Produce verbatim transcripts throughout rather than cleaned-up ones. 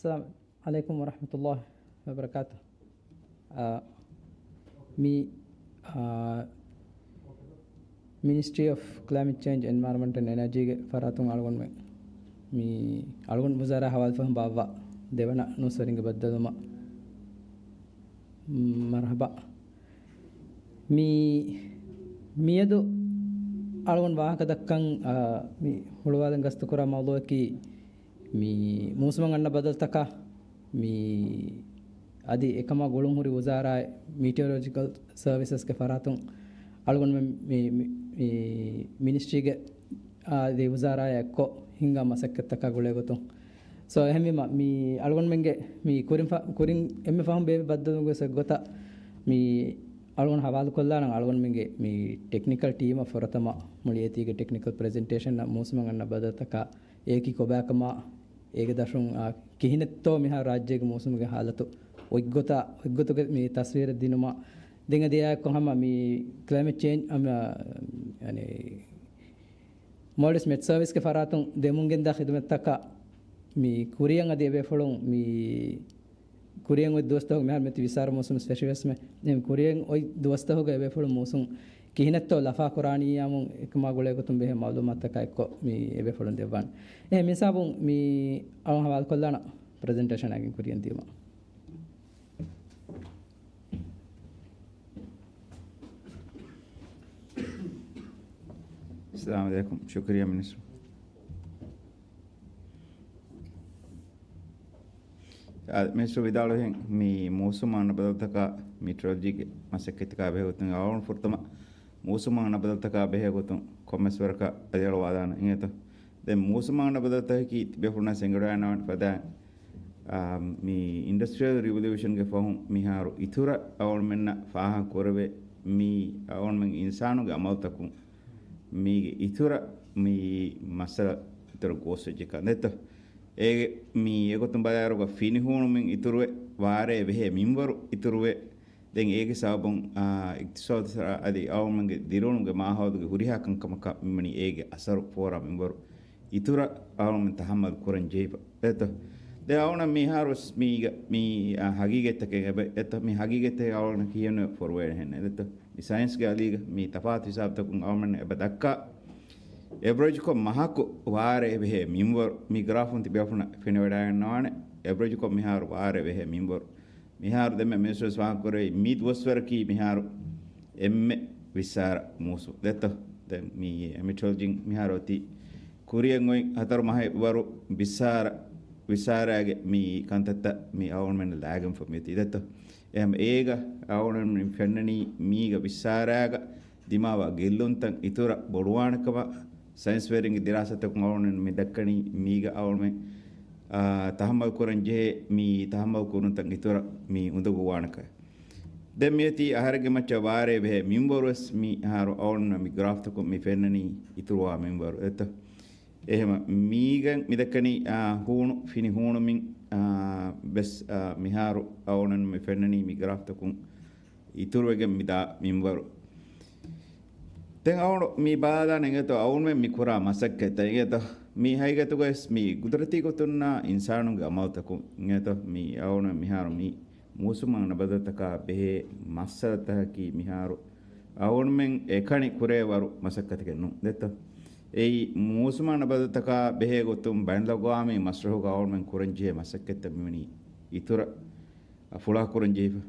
އައްސަލާމު ޢަލައިކުމް ވަރަޙްމަތުﷲި ވަބަރަކާތު. އާ، މި، އާ، މިނިސްޓްރީ އޮފް ކްލައިމެޓް ޗޭންޖް، އެންވަޔަރަންމަންޓް އެންޑް އެނަޖީގެ ފަރާތުން އަޅުގަނޑުމެން މި އަޅުގަނޑު ވުޒާރާ ހަވާލުފަހުން ބާއްވާ ދެވަނަ ނޫސްވެރިންގެ ބައްދަލުވުމަށް މަރުޙަބާ. މި، މިއަދު އަޅުގަނޑު ވާހަކަ ދައްކަން، އާ، މި ހުޅުވާލަން ގަސްތުކުރާ މައުޟޫޢަކީ މި މޫސުމަށް އަންނަ ބަދަލުތަކާ، މި އަދި އެކަމާ ގުޅުން ހުރި ވުޒާރާއެއް، މީޓިއޮރޮލޮޖިކަލް ސަރވިސަސްގެ ފަރާތުން އަޅުގަނޑުމެން މި، މި، މި މިނިސްޓްރީގެ، އާ، އަދި ވުޒާރާއާ އެއްކޮށް ހިންގާ މަސައްކަތްތަކާ ގުޅޭ ގޮތުން. ސޯ، އެހެންވީމަ، މި އަޅުގަނޑުމެންގެ މި ކުރިން ފަ-، ކުރިން އެންމެ ފަހުން ބޭއްވި ބައްދަލު ގޮތް އެއްގޮތަށް، މި އަޅުގަނޑު ހަވާލުކޮށްލާނަން އަޅުގަނޑުމެންގެ މި ޓެކްނިކަލް ޓީމަށް ފުރަތަމަ މުޅި އޭތީގެ ޓެކްނިކަލް ޕްރެޒެންޓޭޝަން އަށް މޫސުމަށް އަންނަ ބަދަލުތަކާ އެއަކީ ކޮބާކަމާ، އޭގެ ދަށުން، އާ، ކިހިނެއްތޯ މިހާރު ރާއްޖޭގެ މޫސުމުގެ ހާލަތު އޮތްގޮތާ، އޮތްގޮތުގެ މި ތަސްވީރެއް ދިނުމަށް. ދެން އަދި އެއާއެއްކޮށް ހަމަ މި ކްލައިމެޓް ޗޭންޖް ހަމަ، އަނެ، މޯލްޑިވްސް މެޓް ސަރވިސްގެ ފަރާތުން ދެމުންގެންދާ ޚިދުމަތްތަކަށް މި ކުރިއަށް އަދި އެބޭފުޅުން މި ކުރިއަށް އޮތް ދުވަސްތަކުގެ މިހާރު މިއޮތީ ވިސާރަ މޫސުމު ފެށިވެސްމެ، އެހެން ކުރިއަށް އޮތް ދުވަސްތަކުގެ އެބޭފުޅުން މޫސުން ކިހިނެއްތޯ ލަފާ ކުރާނީ އާމުން އެކަމާ ގުޅޭ ގޮތުން ބެހޭ މައުލޫމާތުތަކާ އެއްކޮށް މި އެބޭފުޅުން ދެއްވާނެ. އެހެން މިސާބުން މި އަޅުން ހަވާލުކޮށްލާނަ ޕްރެޒެންޓޭޝަނާގެން ކުރިއަށް ދިޔުމަށް. އައްސަލާމު ޢަލައިކުމް. ޝުކުރިއްޔާ މިނިސްޓަރު. އާ، މިނިސްޓަރު ވިދާޅުވިހެން މި މޫސުމަށް އަންނަ ބަދަލުތަކާ މީޓިއޮރޮލޮޖީގެ މަސައްކަތްތަކާ ބެހޭ ގޮތުން އަޅުގަނޑު ފުރަތަމަ މޫސުމަށް އަންނަ ބަދަލުތަކާ ބެހޭ ގޮތުން ކޮންމެސް ވަރަކަށް އަލިއަޅުވާލާނަން އިނގޭތޯ. ދެން މޫސުމަށް އަންނަ ބަދަލުތަކަކީ ތިބޭފުޅުންނަށް އެނގިވަޑައިގަންނަވާނެ ފަދައިން، އާ، މި އިންޑަސްޓްރިއަލް ރިވޮލިއުޝަންގެ ފަހުން މިހާރު އިތުރަށް އަޅުގަނޑުމެންނަށް ފާހަގަ ކުރެވޭ މި އަޅުގަނޑުމެން އިންސާނުގެ އަމަލުތަކުން މީގެ އިތުރަށް މި މައްސަލަ އިތުރަށް ގޯސްވެއްޖެކަން ދެއްތޯ. އޭގެ މި އެގޮތުން ބަލާއިރުގަ ފިނިހޫނުމިން އިތުރުވެ، ވާރޭ ބެހޭ މިންވަރު އިތުރުވެ، ދެން އޭގެ ސަބަބުން، އާ، އިޤްތިޞާދު އަދި އަޅުގަނޑުމެންގެ ދިރިއުޅުމުގެ މާހައުލުގެ ހުރިހާ ކަންކަމަކަށް މިވަނީ އޭގެ އަސަރު ފޯރާ މިންވަރު އިތުރަށް އަޅުގަނޑުމެން ތަހައްމަލް ކުރަން ޖެހިފަ ދެއްތޯ. ދެން އަޅުގަނޑަށް މިހާރު ވެސް މީގަ މި، އާ، ހަގީގަތްތަކެއް އެބަ ދެއްތޯ. މި ހަގީގަތްތަކެއް އަޅުގަނޑަށް ކިޔެވެން ފޮރުވައެއް ނެތް ދެއްތޯ. މި ސައިންސްގެ އަލީގަ މި ތަފާތު ހިސާބުތަކުން އަޅުގަނޑުމެން އެބަ ދައްކާ އެވްރެޖްކޮށް މަހަކު ވާރޭ ބެހޭ މިންވަރު މި ގްރާފުން ތިބޭފުޅުންނަށް ފެނިވަޑައިގަންނަވާނެ. އެވްރެޖްކޮށް މިހާރު ވާރޭ ބެހޭ މިންވަރު. މިހާރު ދެންމެ މިނިސްޓަރު ވެސް ފާހަގަކުރެއްވި މި ދުވަސްވަރަކީ މިހާރު އެންމެ ވިއްސާރަ މޫސުން ދެއްތޯ. ދެން މި މެޓްރޮލޮޖީން މިހާރު އޮތީ ކުރިއަށް އޮތް ހަތަރު މަހެއް ވަރު ވިއްސާރަ، ވިއްސާރައިގެ މި ކަންތައްތައް މި އަޅުގަނޑުމެން ލާގެންފަ މިއޮތީ ދެއްތޯ. އެހެން އޭގަ އަޅުގަނޑުމެން ފެންނަނީ މީގަ ވިއްސާރައިގަ ދިމާވާ ގެއްލުންތައް އިތުރަށް ބޮޑުވާނެކަމަށް ސައިންސްވެރިންގެ ދިރާސާތަކުން އަޅުގަނޑުމެން މި ދައްކަނީ މީގަ އަޅުގަނޑުމެން، އާ، ތަހައްމަލް ކުރަން ޖެހޭ މި ތަހައްމަލް ކުރުންތައް އިތުރަށް މި އުނދަގޫވާނެކަން. ދެން މިއޮތީ އަހަރެންގެ މައްޗަށް ވާރޭ ބެހޭ މިންވަރު ވެސް މިހާރު އަޅުގަނޑުމެން މި ގްރާފްތަކުން މި ފެންނަނީ އިތުރުވާ މިންވަރު ދެއްތޯ. އެހެމަ މީގަ މި ދައްކަނީ، އާ، ހޫނު ފިނި ހޫނުމިން، އާ، ވެސް، އާ، މިހާރު އަޅުގަނޑުމެން މި ފެންނަނީ މި ގްރާފްތަކުން އިތުރުވެގެން މިދާ މިންވަރު. ދެން އަޅުގަނޑު މި ބަލާލާނަން އިނގޭތޯ އަޅުގަނޑުމެން މި ކުރާ މަސައްކަތްތައް އިނގޭތޯ. މި ހަގީގަތުގައި ވެސް މި ގުދުރަތީ ގޮތުންނާ އިންސާނުންގެ އަމަލުތަކުން އިނގޭތޯ. މި އަޅުގަނޑު މިހާރު މި މޫސުމަށް އަންނަ ބަދަލުތަކާ ބެހޭ މައްސަލަތަކަކީ މިހާރު އަޅުގަނޑުމެން އެކަނި ކުރޭ ވަރު މަސައްކަތެއް ނޫން ދެއްތޯ. އެއީ މޫސުމަށް އަންނަ ބަދަލުތަކާ ބެހޭ ގޮތުން ބައިނަލްއަގްވާމީ މަސްރަހުގަ އަޅުގަނޑުމެން ކުރަން ޖެހޭ މަސައްކަތްތައް މިވަނީ އިތުރަށް ފުޅާކުރަން ޖެހިފަ.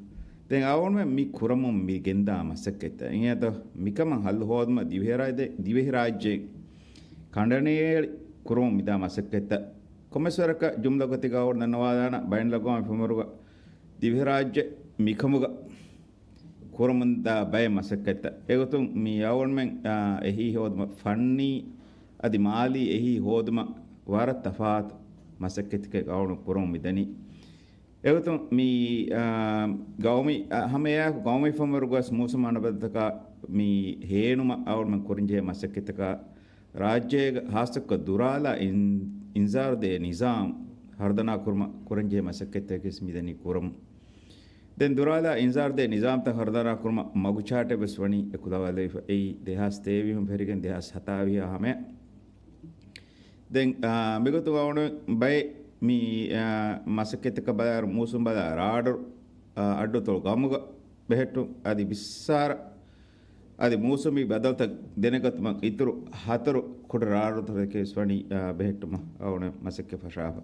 ދެން އަޅުގަނޑުމެން މި ކުރަމުން މި ގެންދާ މަސައްކަތްތައް އިނގޭތޯ. މިކަމަށް ހައްލު ހޯދުމަށް ދިވެހިރާއްޖެ، ދިވެހިރާއްޖެ ކަނޑަނިޔެޅި ކުރަމުން މިދާ މަސައްކަތްތައް ކޮންމެސް ވަރަކަށް ޖުމްލަ ގޮތެއްގަ އަޅުގަނޑު ދަންނަވާލާނަން ބައިނަލްއަގްވާމީ ފެންވަރުގަ ދިވެހިރާއްޖެ މިކަމުގަ ކުރަމުންދާ ބައެއް މަސައްކަތްތައް. އެގޮތުން މި އަޅުގަނޑުމެން، އާ، އެހީ ހޯދުމަށް ފަންނީ އަދި މާލީ އެހީ ހޯދުމަށް ވަރަށް ތަފާތު މަސައްކަތްތަކެއް އަޅުގަނޑު ކުރަމުން މިދަނީ. އެގޮތުން މި، އާ، ގައުމީ، އާ، ހަމައެއާއެކު ގައުމީ ފެންވަރުގަސް މޫސުމަށް އަންނަ ބަދަލުތަކާ މި ހޭނުމަށް އަޅުގަނޑުމެން ކުރަންޖެހޭ މަސައްކަތްތަކާ ރާއްޖޭގަ ހާއްސަކޮށް ދުރާލާ އިން-، އިންޒާރުދޭ ނިޒާމް ހަރުދަނާ ކުރުމަށް ކުރަންޖެހޭ މަސައްކަތްތަކެސް މިދަނީ ކުރަމުން. ދެން ދުރާލާ އިންޒާރުދޭ ނިޒާމްތައް ހަރުދަނާ ކުރުމަށް މަގުޗާޓެއް ވެސް ވަނީ އެކުލަވާލެވިފަ. އެއީ ދެހާސް ތޭވީހުން ފެށިގެން ދެހާސް ހަތާވީހާ ހަމަޔަށް. ދެން، އާ، މިގޮތުގަ އަޅުގަނޑު ބައެއް މި، އާ، މަސައްކަތަކަށް ބަލާއިރު މޫސުން ބަލާ ރާޑު، އާ، އައްޑުތޮޅު ގައުމުގަ ބެހެއްޓުން އަދި ވިއްސާރަ އަދި މޫސުމީ ބަދަލުތައް ދެނެގަތުމަށް އިތުރު ހަތަރު ކުޑަ ރާޑުތަކެއްވެސް ވަނީ، އާ، ބެހެއްޓުމަށް އަޅުގަނޑު މަސައްކަތް ފަށާފަ.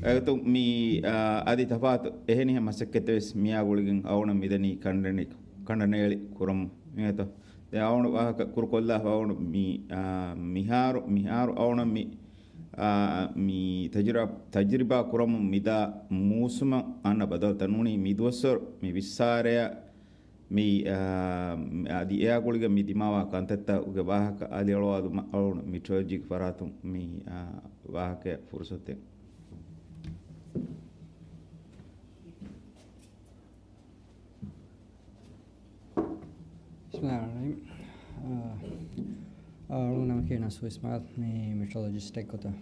އެގޮތުން މި، އާ، އަދި ތަފާތު އެހެނިހެން މަސައްކަތެއްވެސް މިއާ ގުޅިގެން އަޅުގަނޑު މިދަނީ ކަނޑަނެ-، ކަނޑަނޭޅި ކުރަމުން މިއަދު. ދެން އަޅުގަނޑު ވާހަކަ ކުރުކޮށްލާފަ އަޅުގަނޑު މި، އާ، މިހާރު، މިހާރު އަޅުގަނޑު މި، އާ، މި ތަޖުރި-، ތަޖުރިބާ ކުރަމުން މިދާ މޫސުމަށް އަންނަ ބަދަލުތައް ނޫނީ މި ދުވަސްވަރު މި ވިއްސާރަޔަށް މި، އާ، އަދި އެއާ ގުޅިގެން މި ދިމާވާ ކަންތައްތައް އުގެ ވާހަކަ އަލިއަޅުވާލުމަށް އަޅުގަނޑު މިޓްރޮލޮޖީގެ ފަރާތުން މި، އާ، ވާހަކަ ފުރުސަތެއް. ބިސްމިﷲ އައްރަޙްމާނިއްރަޙީމް. އާ، އާ، އަޅުގަނޑު ނަމަކީ ނަސްރު އިސްމާޢީލް، މި މެޓްރޮލޮޖިސްޓެއް ގޮތަށް.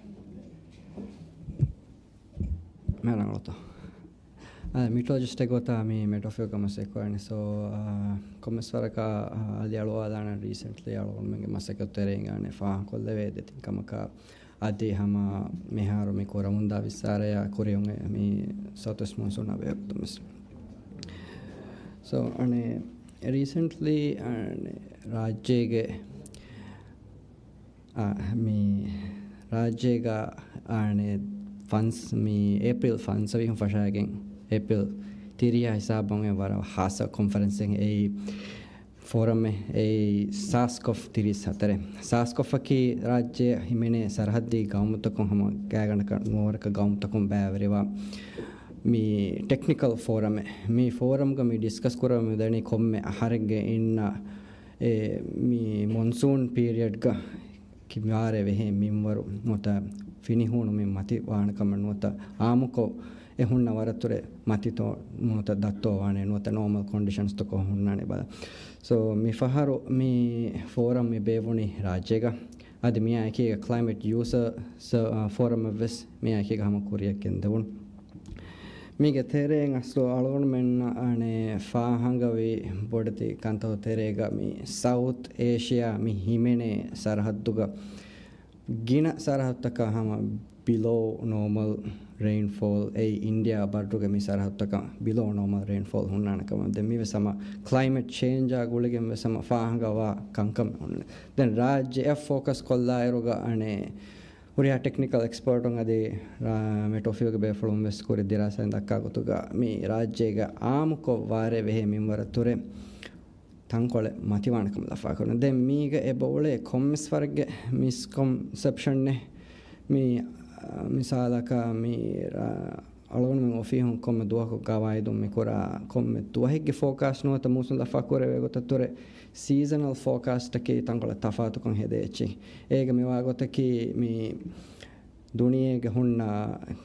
މި ރަނގަޅުތަ؟ އާ، މެޓްރޮލޮޖިސްޓެއް ގޮތަށް މި މެޓް އޮފީހުގަ މަސައްކަތް ކުރަނީ. ސޯ، އާ، ކޮންމެސް ވަރަކަށް، އާ، އަލިއަޅުވާލާނަން ރީސެންޓްލީ އަޅުގަނޑުމެންގެ މަސައްކަތު ތެރޭގަ އަނެއް ފާހަގަކޮށްލެވޭ ދެތިން ކަމަކަށް. އަދި ހަމަ މިހާރު މި ކުރަމުންދާ ވިއްސާރަޔާ ކުރިއަށް މި ސައުތުވެސްޓް މޫންސޫނާ ބެހޭގޮތުން ވެސް. ސޯ، އަނެއް ރީސެންޓްލީ، އަނެއް ރާއްޖޭގެ، އާ، މި ރާއްޖޭގަ، އަނެއް ފަންސް-، މި އޭޕްރީލް ފަންސަވީހުން ފަށާގެން އޭޕްރީލް ތިރީހަށް ހިސާބުން އެ ވަރަށް ހާއްސަ ކޮންފަރެންސެއް އެއީ ފޯރަމެއް އެއީ ސާސްކޮފް ތިރީސް ހަތަރެއް. ސާސްކޮފަކީ ރާއްޖެ ހިމެނޭ ސަރަހައްދީ ގައުމުތަކުން ހަމަ ގާތްގަނޑަކަށް ނުވަރަކަށް ގައުމުތަކުން ބައިވެރިވާ މި ޓެކްނިކަލް ފޯރަމެއް. މި ފޯރަމްގަ މި ޑިސްކަސް ކުރަމުން މިދަނީ ކޮންމެ އަހަރެއްގެ އިންނަ އެ މި މޮންސޫން ޕީރިއަޑްގަ ކި ވާރޭ ވެހޭ މިންވަރު ނުވަތަ ފިނިހޫނުމިން މަތި ވާނެ ކަމަށް ނުވަތަ އާއްމުކޮށް އެ ހުންނަ ވަރަށް ތުރެ މަތިތޯ ނުވަތަ ދަށްތޯ ވާނެ ނުވަތަ ނޯމަލް ކޮންޑިޝަންސްތަކަށް ހުންނާނެ ބަލަ. ސޯ، މި ފަހަރު މި ފޯރަމް މި ބޭއްވުނީ ރާއްޖޭގަ. އަދި މިއާ އެކީގަ ކްލައިމެޓް ޔޫސަރ ސަ-، އާ، ފޯރަމެއްވެސް މިއާ އެކީގަ ހަމަ ކުރިއަށް ގެންދެވުނު. މީގެ ތެރެއިން އަސްލު އަޅުގަނޑުމެންނަށް އަނެއް ފާހަގަވި ބޮޑެތި ކަންތައް ތެރޭގަ މި ސައުތް އޭޝިޔާ މި ހިމެނޭ ސަރަހައްދުގަ ގިނަ ސަރަހައްދުތަކަށް ހަމަ ބިލޯ ނޯމަލް ރެއިންފޯލް އެއީ އިންޑިޔާ ބައްރުގެ މި ސަރަހައްދުތަކަށް ބިލޯ ނޯމަލް ރެއިންފޯލް ހުންނާނެ ކަމަށް. ދެން މިވެސް ހަމަ ކްލައިމެޓް ޗޭންޖާ ގުޅިގެން ވެސް ހަމަ ފާހަގަވާ ކަންކަމެއް ހުންނެ. ދެން ރާއްޖެއަށް ފޯކަސް ކޮށްލާއިރުގަ އަނެއް ހުރިހާ ޓެކްނިކަލް އެކްސްޕަރޓުން އަދި ރާ-، މެޓް އޮފީހުގެ ބޭފުޅުން ވެސް ކުރި ދިރާސާއިން ދައްކާ ގޮތުގަ މި ރާއްޖޭގަ އާއްމުކޮށް ވާރޭ ވެހޭ މިންވަރަށް ތުރެ ތަންކޮޅެއް މަތިވާނެ ކަމަށް ލަފާކުރަން. ދެން މީގަ އެބައުޅޭ ކޮންމެސް ވަރެއްގެ މިސްކޮންސެޕްޝަނެއް މި، އާ، މިސާލަކަށް މި ރާ-، އަޅުގަނޑުމެން އޮފީހުން ކޮންމެ ދުވަހަކު ގަވާއިދުން މި ކުރާ ކޮންމެ ދުވަހެއްގެ ފޯކާސްޓް ނުވަތަ މޫސުން ލަފާ ކުރެވޭ ގޮތަށް ތުރެ ސީޒަނަލް ފޯކާސްޓަކީ ތަންކޮޅެއް ތަފާތުކަން ހެދޭ އެއްޗެއް. އޭގެ މިވާ ގޮތަކީ މި ދުނިޔޭގެ ހުންނަ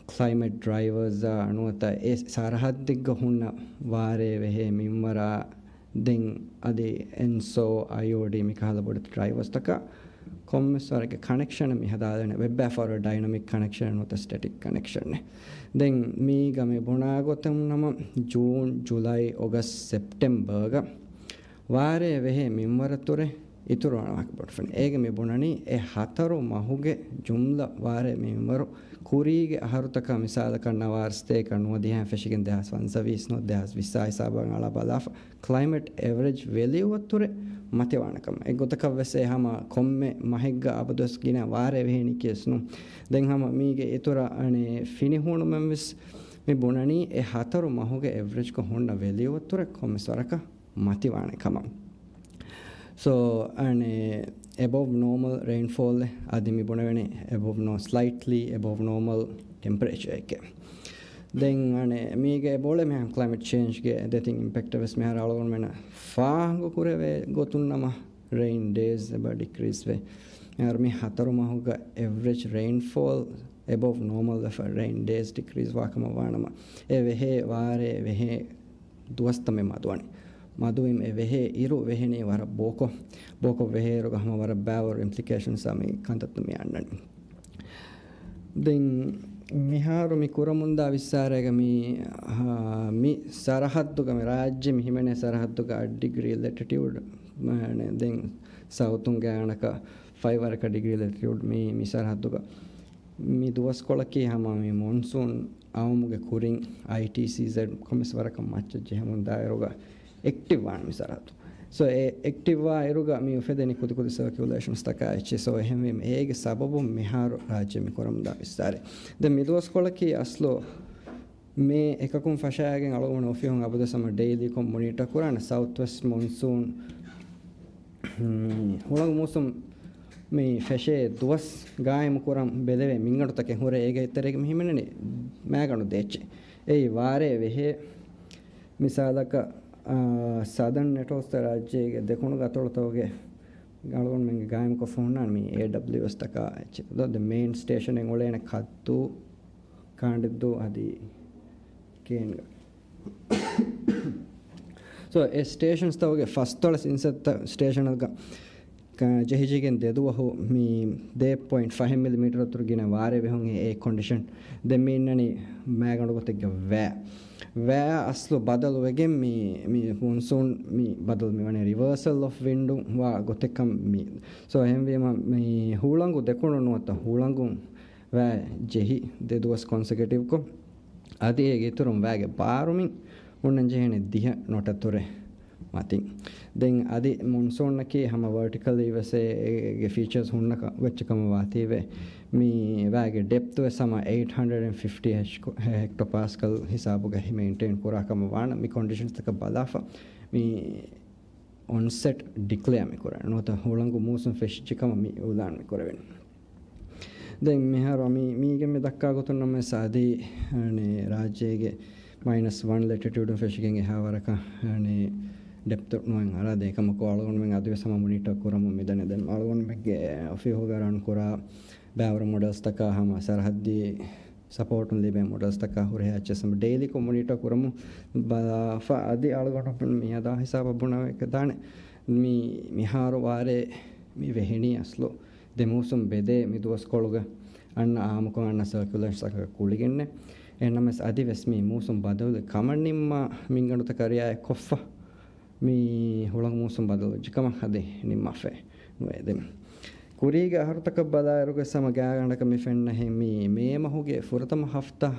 ކްލައިމެޓް ޑްރައިވަރސްއާ ނުވަތަ އެ ސަރަހައްދެއްގަ ހުންނަ ވާރޭ ވެހޭ މިންވަރާ ދެން އަދި އެންސޯ، އައިއޯޑީ މިކަހަލަ ބޮޑެތި ޑްރައިވަރސްތަކަށް ކޮންމެސް ވަރެއްގެ ކަނެކްޝަނެއް މި ހަދާލެވޭނެ. ވެއްބާފަރު ޑައިނަމިކް ކަނެކްޝަނެއް ނުވަތަ ސްޓެޓިކް ކަނެކްޝަނެއް. ދެން މީގަ މި ބުނާ ގޮތުން ނަމަ ޖޫން، ޖުލައި، އޮގަސްޓް، ސެޕްޓެމްބަރގަ ވާރޭ ވެހޭ މިންވަރަށް ތުރެ އިތުރު ވާހަކަ ބޮޑުފަނި. އޭގެ މި ބުނަނީ އެ ހަތަރު މަހުގެ ޖުމްލަ ވާރޭ މިންވަރު ކުރީގެ އަހަރުތަކަށް މިސާލަކަށް ނަވާރަސްތޭކަ ނުވަދިހައިން ފެށިގެން ދެހާސް ފަންސަވީސް ނުވަ ދެހާސް ވިއްސާ ހިސާބަށް އަޅާ ބަލާފަ ކްލައިމެޓް އެވަރެޖް ވެލިއުއަށް ތުރެ މަތިވާނެ ކަމަށް. އެ ގޮތަކަށް ވެސް އެ ހަމަ ކޮންމެ މަހެއްގަ އަބަދުވެސް ގިނަ ވާރޭ ވެހޭނީ ކިޔަސް ނޫން. ދެން ހަމަ މީގެ އިތުރަށް އަނެއް ފިނިހޫނުމެއް ވެސް މި ބުނަނީ އެ ހަތަރު މަހުގެ އެވަރެޖްކޮށް ހުންނަ ވެލިއުއަށް ތުރެ ކޮންމެސް ވަރަކަށް މަތިވާނެ ކަމަށް. ސޯ، އަނެއް އެބޮވް ނޯމަލް ރެއިންފޯލް އަދި މި ބުނެވެނީ އެބޮވް ނޯ-، ސްލައިޓްލީ އެބޮވް ނޯމަލް ޓެމްޕަރޭޗަރެކޭ. ދެން އަނެއް މީގެ އެބައުޅޭ މިހާ ކްލައިމެޓް ޗޭންޖްގެ ދެތިން އިމްޕެކްޓެއް ވެސް މިހާރު އަޅުގަނޑުމެންނަށް ފާހަގަ ކުރެވޭ ގޮތުން ނަމަ ރެއިން ޑޭސް އެބަ ޑިކްރީސް ވޭ. މިހާރު މި ހަތަރު މަހުގަ އެވްރެޖް ރެއިންފޯލް އެބޮވް ނޯމަލް ވެފަ ރެއިން ޑޭސް ޑިކްރީސް ވާކަމަށް ވާނަމަ، އެ ވެހޭ ވާރޭ ވެހޭ ދުވަސްތަމެއް މަދުވަނީ. މަދުވިން އެ ވެހޭ އިރު ވެހެނީ ވަރަށް ބޯކޮށް، ބޯކޮށް ވެހޭއިރުގަ ހަމަ ވަރަށް ބާވަރު އިމްޕްލިކޭޝަންސް މި ކަންތައްތައް މި އަންނަނީ. ދެން މިހާރު މި ކުރަމުންދާ ވިއްސާރައިގަ މި، އާ، މި ސަރަހައްދުގަ މި ރާއްޖެ މި ހިމެނޭ ސަރަހައްދުގަ އަށް ޑިގްރީ ލެޓިޓިއުޑް، މާނެ، ދެން ސައުތުން ގާތްގަނޑަކަށް ފައިވަރަކަށް ޑިގްރީ ލެޓިޓިއުޑް މި، މި ސަރަހައްދުގަ މި ދުވަސްކޮޅަކީ ހަމަ މި މޮންސޫން އައުމުގެ ކުރިން އައިޓީސީޒެޑް ކޮމެސް ވަރަކަށް މައްޗަށް ޖެހެމުން ދާއިރުގަ އެކްޓިވް ވާން މި ސަރަހައްދު. ސޯ، އެ އެކްޓިވް ވާ އިރުގަ މި އުފެދެނީ ކުދިކުދި ސަރކިއުލޭޝަންސްތަކާ އެއްޗެއް. ސޯ، އެހެންވީމަ އޭގެ ސަބަބުން މިހާރު ރާއްޖެ މި ކުރަމުންދާ ވިއްސާރެ. ދެން މި ދުވަސްކޮޅަކީ އަސްލު މޭ އެކަކުން ފަށާގެން އަޅުގަނޑު އޮފީހުން އަބަދުވެސް ހަމަ ޑެއިލީކޮށް މޮނީޓަ ކުރާނެ ސައުތް ވެސްޓް މޮންސޫން، ހުން، ހުޅަނގު މޫސުން މި ފެށޭ ދުވަސް ގާއިމު ކުރަން ބެލެވޭ މިންގަނޑުތަކެއް ހުރޭ. އޭގެ ތެރޭގަ މި ހިމެނެނީ މައިގަނޑު ދޭއްޗެއް. އެއީ ވާރޭ ވެހޭ. މިސާލަކަށް، އާ، ސަދަން އެޓޯލްސް ރާއްޖޭގެ ދެކުނު އަތޮޅުތަކުގެ އަޅުގަނޑުމެންގެ ގާއިމުކޮށްފަ ހުންނާނެ މި އޭޑަބްލިއުއެސް ތަކާ އެއްޗެއް. ދެ މެއިން ސްޓޭޝަނެއް އުޅޭނެ ކައްދޫ، ކާނޑެއްދޫ އަދި ކޭންގަ. ސޯ، އެ ސްޓޭޝަންސްތަކުގެ ފަސްދޮޅަސް އިންސައްތަ ސްޓޭޝަނަކަށް ކަ-، ޖެހިޖެހިގެން ދެދުވަހު މި ދެ ޕޮއިންޓް ފަހެއް މިލިމީޓަރު އަތުރު ގިނަ ވާރޭ ވެހުން އެ އެއާ ކޮންޑިޝަން. ދެން މި އިންނަނީ މައިގަނޑު ގޮތެއްގަ ވައި. ވައި އަސްލު ބަދަލު ވެގެން މި، މި މޮންސޫން މި ބަދަލު މި ވަނީ ރިވާސަލް އޮފް ވިންޑު ވާ ގޮތެއްކަން މި. ސޯ، އެހެންވީމަ މި ހުޅަނގު ދެކުނު ނުވަތަ ހުޅަނގުން ވައި ޖެހި ދެ ދުވަސް ކޮންސެކެޓިވްކޮށް، އަދި އޭގެ އިތުރުން ވައިގެ ބާރުމިން ހުންނަން ޖެހޭނެ ދިހަ ނޮޓަތުރެ މަތިން. ދެން އަދި މޮންސޫނަކީ ހަމަ ވަރޓިކަލީ ވެސް އޭގެ ފީޗާސް ހުންނަ ކަ-، އެއްޗެއް ކަމަށް ވާތީވެ، މި ވައިގެ ޑެޕްތު ވެސް ހަމަ އެއިޓް ހަންޑްރެޑް އެންޑް ފިފްޓީ ހެކްޓޯޕާސްކަލް ހިސާބުގައި މެއިންޓެއިން ކުރާ ކަމަށް ވާނަމަ، މި ކޮންޑިޝަންސްތަކަށް ބަލާފަ މި އޮންސެޓް ޑިކްލެއާ މި ކުރާނެ. ނުވަތަ ހުޅަނގު މޫސުން ފެށިއްޖެ ކަމަށް މި އިއުލާން މި ކުރެވެން. ދެން މިހާރު މި، މީގެ މި ދައްކާ ގޮތުން ނަމަވެސް އަދި، އަނެ، ރާއްޖޭގެ މައިނަސް ވަން ލެޓިޓިއުޑުން ފެށިގެން އެހާ ވަރަކަށް، އަނެ، ޑެޕްތު ނުވެން އަރާ ދޭ ކަމަކު އަޅުގަނޑުމެން އަދިވެސް ހަމަ މޮނިޓަ ކުރަމުން މިދަނީ. ދެން އަޅުގަނޑުމެންގެ އޮފީހުގަ ރަން ކުރާ ބައިވަރު މޮޑެލްސްތަކާ ހަމަ ސަރަހައްދީ ސަޕޯޓުން ލިބޭ މޮޑެލްސްތަކާ ހުރެހޭ އެއްޗެއް ހަމަ ޑެއިލީކޮށް މޮނިޓަ ކުރަމުން ބަލާފަ އަދި އަޅުގަނޑުމެން މިއަދާ ހިސާބަށް ބުނަވެގެން ދާނެ. މި، މިހާރު ވާރޭ މި ވެހެނީ އަސްލު ދެ މޫސުން ބެދޭ މި ދުވަސްކޮޅުގަ އަންނަ އާއްމުކޮށް އަންނަ ސަރކިއުލޭޝަންސްތަކަށް ގުޅިގެންނޭ. އެހެންނަމަވެސް އަދިވެސް މި މޫސުން ބަދަލުވި ކަމަށް ނިންމާ މިންގަނޑުތަކަށް ރިއާޔަތްކޮށްފަ މި ހުޅަނގު މޫސުން ބަދަލުވެއްޖެ ކަމަށް އަދި ނިންމާފައި ނުވޭ. ދެން ކުރީގެ އަހަރުތަކަށް ބަލާއިރުގަ ހަމަ ގާތްގަނޑަކަށް މި ފެންނަހެން މި މޭ މަހުގެ ފުރަތަމަ ހަފްތާ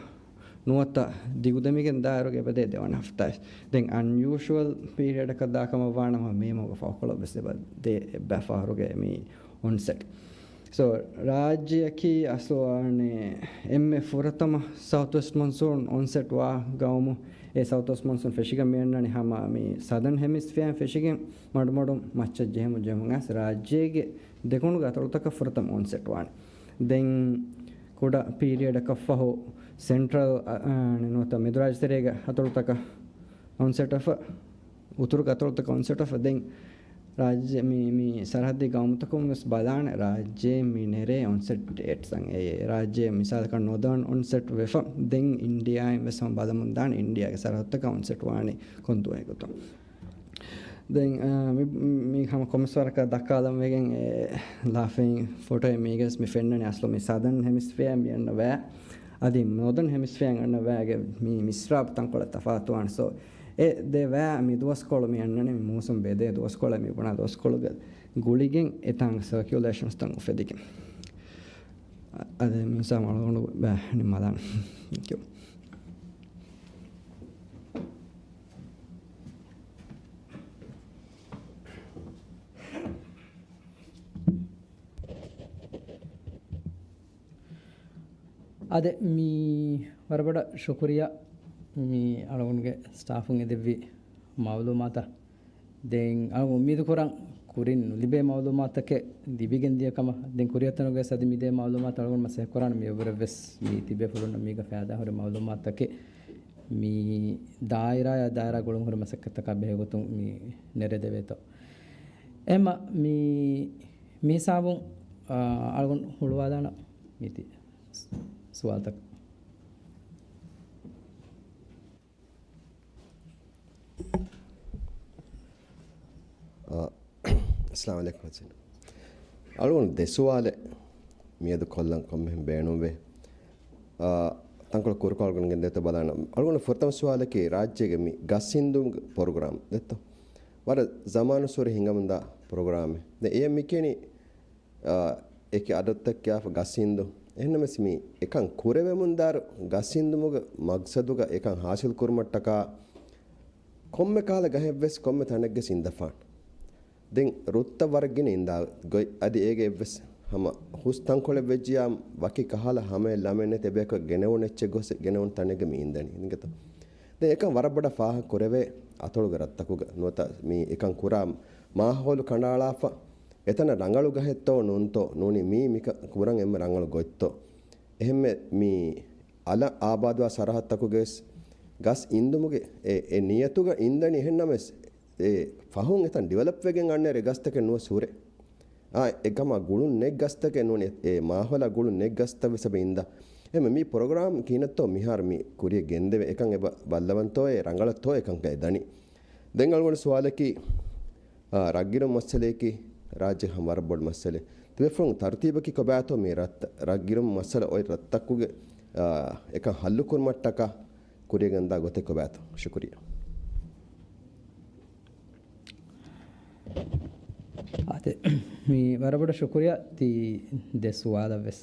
ނުވަތަ ދިގުދެމިގެން ދާއިރުގަ އެބަދޭ ދެވަނަ ހަފްތާ. ދެން އަންޔޫޝުއަލް ޕީރިއަޑަކަށް ދާ ކަމަށް ވާނަމަ މޭ މަހުގެ ފަހުކޮޅަށް ވެސް އެބަދޭ އެއްބައި ފަހަރުގެ މި އޮންސެޓް. ސޯ، ރާއްޖެއަކީ އަސްލު އަނެ އެންމެ ފުރަތަމަ ސައުތް ވެސްޓް މޮންސޫން އޮންސެޓް ވާ ގައުމު. އެ ސައުތް ވެސްޓް މޮންސޫން ފެށިގެން މިއަންނަނީ ހަމަ މި ސަދަން ހެމިސްފިއަރ ފެށިގެން މަޑުމަޑުން މައްޗަށް ޖެހެމުން ޖެހެމުން އައިސް ރާއްޖޭގެ ދެކުނުގެ އަތޮޅުތަކަށް ފުރަތަމަ އޮންސެޓް ވާނެ. ދެން ކުޑަ ޕީރިއަޑަކަށްފަހު ސެންޓްރަލް، އަ، އަ، ނުވަތަ މެދުރާއްޖެތެރޭގެ އަތޮޅުތަކަށް އޮންސެޓް ވެފަ، އުތުރުގެ އަތޮޅުތަކަށް އޮންސެޓް ވެފަ. ދެން ރާއްޖެ މި، މި ސަރަހައްދީ ގައުމުތަކުން ވެސް ބަލާނެ ރާއްޖޭ މި ނެރޭ އޮންސެޓް ޑޭޓްސް އަށް. އެ ރާއްޖޭ މިސާލަކަށް ނޯދާން އޮންސެޓް ވެފަ، ދެން އިންޑިއާއިން ވެސް ހަމަ ބަލަމުން ދާނެ އިންޑިއާގެ ސަރަހައްދުތަކަށް އޮންސެޓް ވާނީ ކޮން ދުވަހެއް ގޮތުން. ދެން، އާ، މި، މި ހަމަ ކޮމެސް ވަރަކަށް ދައްކާލަން ވެގެން އެ ލާފައިން ފޮޓޯއެއް މީގަސް މި ފެންނަނީ އަސްލު މި ސަދަން ހެމިސްފިއަރ މި އަންނަ ވައި އަދި ނޯދަން ހެމިސްފިއަރ އަންނަ ވައިގެ މި މިސްރާބު ތަންކޮޅެއް ތަފާތުވާނެ. ސޯ، އެ ދެ ވައި މި ދުވަސްކޮޅު މި އަންނަނީ މި މޫސުން ބެދޭ ދުވަސްކޮޅެއް މި ބުނާ ދުވަސްކޮޅުގެ ގުޅިގެން އެތާނގެ ސަރކިއުލޭޝަންސްތައް އުފެދިގެން. އަ-، އަދި މި ސާމަ އަޅުގަނޑު ބަ-، ނިމާލާނެ. ތެންކް ޔޫ. އާދެ، މި ވަރަށް ބޮޑަށް ޝުކުރިއްޔާ މި އަޅުގަނޑުގެ ސްޓާފުން އެދެއްވި މައުލޫމާތަށް. ދެން އަޅުގަނޑު އުއްމީދު ކުރަން ކުރިން ނުލިބޭ މައުލޫމާތަކެއް ލިބިގެން ދިޔަ ކަމަށް. ދެން ކުރިއަށް ތަނުގަ ސަދި މިދޭ މައުލޫމާތު އަޅުގަނޑު މަސައްކަތް ކުރާނެ މިއަށްވުރެ ވެސް މި ތިބޭފުޅުންނަށް މީގަ ފައިދާ ހުރި މައުލޫމާތުތަކެއް މި ދާއިރާއާ ދާއިރާ ގުޅުން ހުރި މަސައްކަތްތަކާ ބެހޭ ގޮތުން މި ނެރެދެވޭތޯ. އެހެންމަ މި، މި ހިސާބުން، އާ، އަޅުގަނޑު ހުޅުވާލާނަން މީތި ސުވާލުތަކަށް. އާ، އައްސަލާމު ޢަލައިކުމް ޙަސަން. އަޅުގަނޑު ދެ ސުވާލެއް މިއަދު ކޮށްލަން ކޮންމެހެން ބޭނުންވޭ. އާ، ތަންކޮޅެއް ކުރުކޮށް އަޅުގަނޑު ގެންދޭތޯ ބަލާނަން. އަޅުގަނޑު ފުރަތަމަ ސުވާލަކީ ރާއްޖޭގެ މި ގަސް ހިންދުމުގެ ޕްރޮގްރާމް ދެއްތޯ؟ ވަރަށް ޒަމާނުއްސުރެ ހިނގަމުންދާ ޕްރޮގްރާމެއް. ދެން އެޔަށް މި ކިޔަނީ، އާ، އެކި އަޑޮއްތައް ކިޔާފަ ގަސް ހިންދު އެހެންނަމަވެސް މި އެކަން ކުރެވެމުންދާއިރު ގަސް އިންދުމުގެ މަގްސަދުގަ އެކަން ހާސިލް ކުރުމަށްޓަކާ ކޮންމެ ކަހަލަ ގަހެއްވެސް ކޮންމެ ތަނެއްގަސް އިންދަފާނެ. ދެން ރުއްތައް ވަރަށް ގިނަ އިންދާ ގޮތް އަދި އޭގެ އެއްވެސް ހަމަ ހުސް ތަންކޮޅެއް ވެއްޖިޔާ ވަކި ކަހަލަ ހަމައެއް ލަމެއް ނެތި އެބަޔަކަށް ގެނެވުނު އެއްޗެއް ގޮސް ގެނެވުނު ތަނެއްގަ މި އިންދަނީ. އިނގޭތޯ؟ ދެން އެކަން ވަރަށް ބޮޑަށް ފާހަގަ ކުރެވޭ އަތޮޅުގެ ރަށްތަކުގަ ނުވަތަ މި އެކަން ކުރާ މާހައުލު ކަނޑައަޅާފަ އެތަނަށް ރަނގަޅު ގަހެއްތޯ ނޫންތޯ ނޫނީ މީ މިކަ ކުރަން އެންމެ ރަނގަޅު ގޮތްތޯ. އެހެންމެ މި އަލަށް އާބާދުވާ ސަރަހައްދުތަކުގަވެސް ގަސް އިންދުމުގެ އެ، އެ ނިޔަތުގަ އިންދަނީ. އެހެންނަމަވެސް އެ ފަހުން އެތަން ޑިވެލޮޕް ވެގެން އަންނައިރު އެ ގަސްތަކެއް ނުވަ ހުރޭ. އާ، އެކަމާ ގުޅުން ނެތް ގަސްތަކެއް ނޫނީ، އެ މާހައުލާ ގުޅުން ނެތް ގަސްތައް ވެސް އެބަ އިންދާ. އެހެންމެ މި ޕްރޮގްރާމް ކިހިނެއްތޯ މިހާރު މި ކުރިޔަށް ގެންދެވޭ އެކަން އެބަ ބައްލަވަންތޯއޭ ރަނގަޅަށްތޯއޭ ކަންކަން އެ ދަނީ. ދެން އަޅުގަނޑު ސުވާލަކީ، އާ، ރަށްގިރުމު މައްސަލަޔަކީ ރާއްޖޭގެ ހަމަ ވަރަށް ބޮޑު މައްސަލައެއް. ތިބޭފުޅުން ތަރުތީބަކީ ކޮބާތޯ މި ރަށް، ރަށްގިރުމު މައްސަލަ އޮތް ރަށްތަކުގެ، އާ، އެކަން ހައްލު ކުރުމަށްޓަކާ ކުރިޔަށް ގެންދާ ގޮތެއް ކޮބާތޯ؟ ޝުކުރިއްޔާ. އާދެ، މި ވަރަށް ބޮޑަށް ޝުކުރިއްޔާ ތި ދެ ސުވާލަށް ވެސް.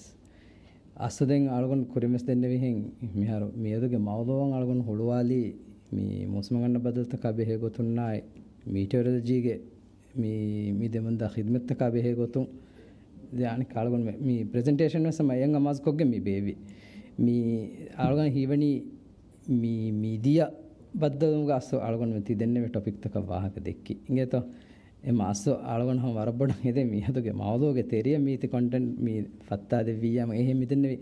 އަސްލު ދެން އަޅުގަނޑު ކުރިން ވެސް ދެންނެވިހެން މިހާރު މިއަދުގެ މައުޟޫޢަށް އަޅުގަނޑު ހުޅުވާލީ މި މޫސުމަށް އަންނަ ބަދަލުތަކާ ބެހޭ ގޮތުންނާއި މީޓިއޮރޮލޮޖީގެ މި، މި ދެމުންދާ ޚިދްމަތްތަކާ ބެހޭ ގޮތުން. ދެން އަނެއްކާ އަޅުގަނޑު މި، މި ޕްރެޒެންޓޭޝަން ވެސް ހަމަ އެއަށް އަމާޒުކޮށްގެން މި ބޭއްވި. މި އަޅުގަނޑު ހީވަނީ މި މީޑިއާ ބައްދަލުވުމުގަ އަސްލު އަޅުގަނޑު ތި ދެންނެވި ޓޮޕިކްތަކަށް ވާހަކަ ދެއްކި. އިނގޭތޯ؟ އެމަ އަސްލު އަޅުގަނޑު ހަމަ ވަރަށް ބޮޑަށް ހެދޭ މިއަދުގެ މައުޟޫޢުގެ ތެރެއަށް މީތި ކޮންޓެންޓް މި ފައްތާދެއްވިއްޔާ އެހެން މިދެންނެވި.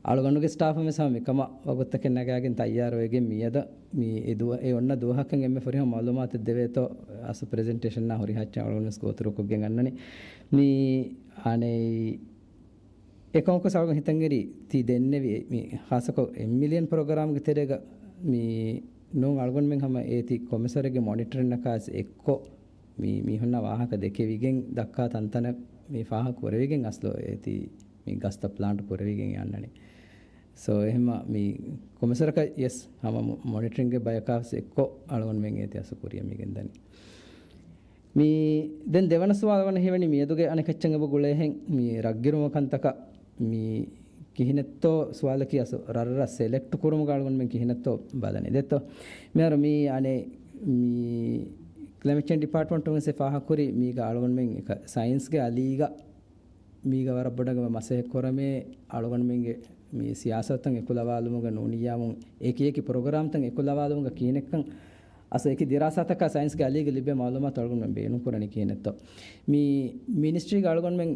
އަޅުގަނޑުގެ ސްޓާފުން ވެސް ހަމަ މިކަމަށް ވަގުތުތަކެއް ނަގާގެން ތައްޔާރުވެގެން މިއަދަށް މި އެ ދުވަ-، އެ އޮންނަ ދުވަހަކަށް އެންމެ ފުރިހަމަ މައުލޫމާތެއް ދެވޭތޯ އަސްލު ޕްރެޒެންޓޭޝަންއާ ހުރިހާ އެއްޗެއް އަޅުގަނޑު ވެސް ގޯތުރުކޮށްގެން އަންނަނީ. މި އަނެއް އެކަމަކު ސަޅުގަން ހިތަށްއެރި ތި ދެންނެވި މި ޚާއްޞަކޮށް އެއް މިލިއަން ޕްރޮގްރާމްގެ ތެރޭގަ މި ނޫން އަޅުގަނޑުމެން ހަމަ އޭތި ކޮމިސަރެއްގެ މޮނިޓަރިންއަކާ ވެސް އެއްކޮށް މި މީހުންނާ ވާހަކަ ދެކެވިގެން ދައްކާ ތަންތަނަށް މި ފާހަގަ ކުރެވިގެން އަސްލު އޭތި މި ގަސްތައް ޕްލާންޓް ކުރެވިގެން އަންނަނީ. ސޯ އެހެންމަ މި ކޮމިސަރަކަށް ޔެސް ހަމަ މޮ-، މޮނިޓަރިންގެ ބަޔަކާ ވެސް އެއްކޮށް އަޅުގަނޑުމެން އޭތި އަސްލު ކުރިޔަށް މި ގެންދަނީ. މި ދެން ދެވަނަ ސުވާލު ވަނީ ހީވަނީ މިއަދުގެ އަނެއް އެއްޗެއް އެބަ ގުޅޭހެން މި ރަށްގިރުމުގެ ކަންތަކަށް މި ކިހިނެއްތޯ ސުވާލަކީ އަސްލު ރަށްރަށް ސެލެކްޓް ކުރުމުގަ އަޅުގަނޑުމެން ކިހިނެއްތޯ ބަލަނީ. ދެއްތޯ؟ މިހާރު މި އަނެއް މި ކްލައިމެޓް ޗޭންޖް ޑިޕާޓްމަންޓުން ވެސް އެ ފާހަގަކުރި މީގަ އަޅުގަނޑުމެން ސައިންސްގެ އަލީގަ މީގަ ވަރަށް ބޮޑަށް މަސައްކަތް ކުރަމޭ އަޅުގަނޑުމެންގެ މި ސިޔާސަތުތައް އެކުލަވާލުމުގަ ނޫނިއްޔާމު އެކި އެކި ޕްރޮގްރާމްތައް އެކުލަވާލުމުގަ ކިހިނެއްކަން އަސްލު އެކި ދިރާސާތަކާ ސައިންސްގެ އަލީގަ ލިބޭ މައުލޫމާތު އަޅުގަނޑުމެން ބޭނުންކުރަނީ ކިހިނެއްތޯ؟ މި މިނިސްޓްރީގަ އަޅުގަނޑުމެން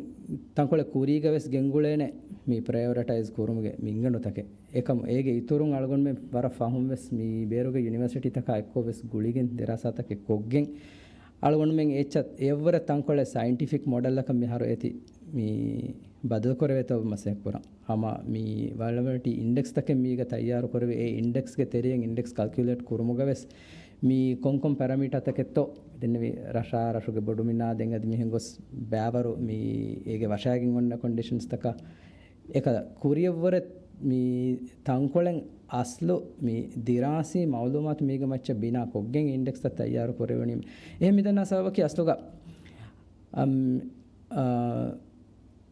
ތަންކޮޅެއް ކުރީގަ ވެސް ގެންގުޅޭނެ މި ޕްރަޔޮރިޓައިޒް ކުރުމުގެ މިންގަނޑުތަކެއް. އެކަމު އޭގެ އިތުރުން އަޅުގަނޑުމެން ވަރަށް ފަހުން ވެސް މި ބޭރުގެ ޔުނިވަރސިޓީތަކާ އެއްކޮށް ވެސް ގުޅިގެން ދިރާސާތަކެއް ކޮށްގެން އަޅުގަނޑުމެން އެއްޗެއް އެއްވަރަށް ތަންކޮޅެއް ސައިންޓިފިކް މޮޑެލްއަކަށް މިހާރު އޭތި މި ބަދަލުކުރެވޭތޯ މަސައްކަތް ކުރަން. ހަމަ މި ވަލްނަރަބިލިޓީ އިންޑެކްސްތަކެއް މީގަ ތައްޔާރު ކުރެވި، އެ އިންޑެކްސްގެ ތެރެއިން އިންޑެކްސް ކަލްކިއުލޭޓް ކުރުމުގަ ވެސް މި ކޮންކޮން ޕެރަމީޓާތަކެއްތޯ ދެންނެވި ރަށާ ރަށުގެ ބޮޑުމިނާ ދެން އަދި މިހެން ގޮސް ބައިވަރު މި އޭގެ ވަށާގެން އޮންނަ ކޮންޑިޝަންސްތަކާ އެކަލަ ކުރިއަށްވުރެ މި ތަންކޮޅެއް އަސްލު މި ދިރާސީ މައުލޫމާތު މީގެ މައްޗަށް ބިނާ ކޮށްގެން އިންޑެކްސްތައް ތައްޔާރު ކުރެވުނީ. އެހެން މިދަންނަ ސަބަބަކީ އަސްލުގަ، އަމް، އާ،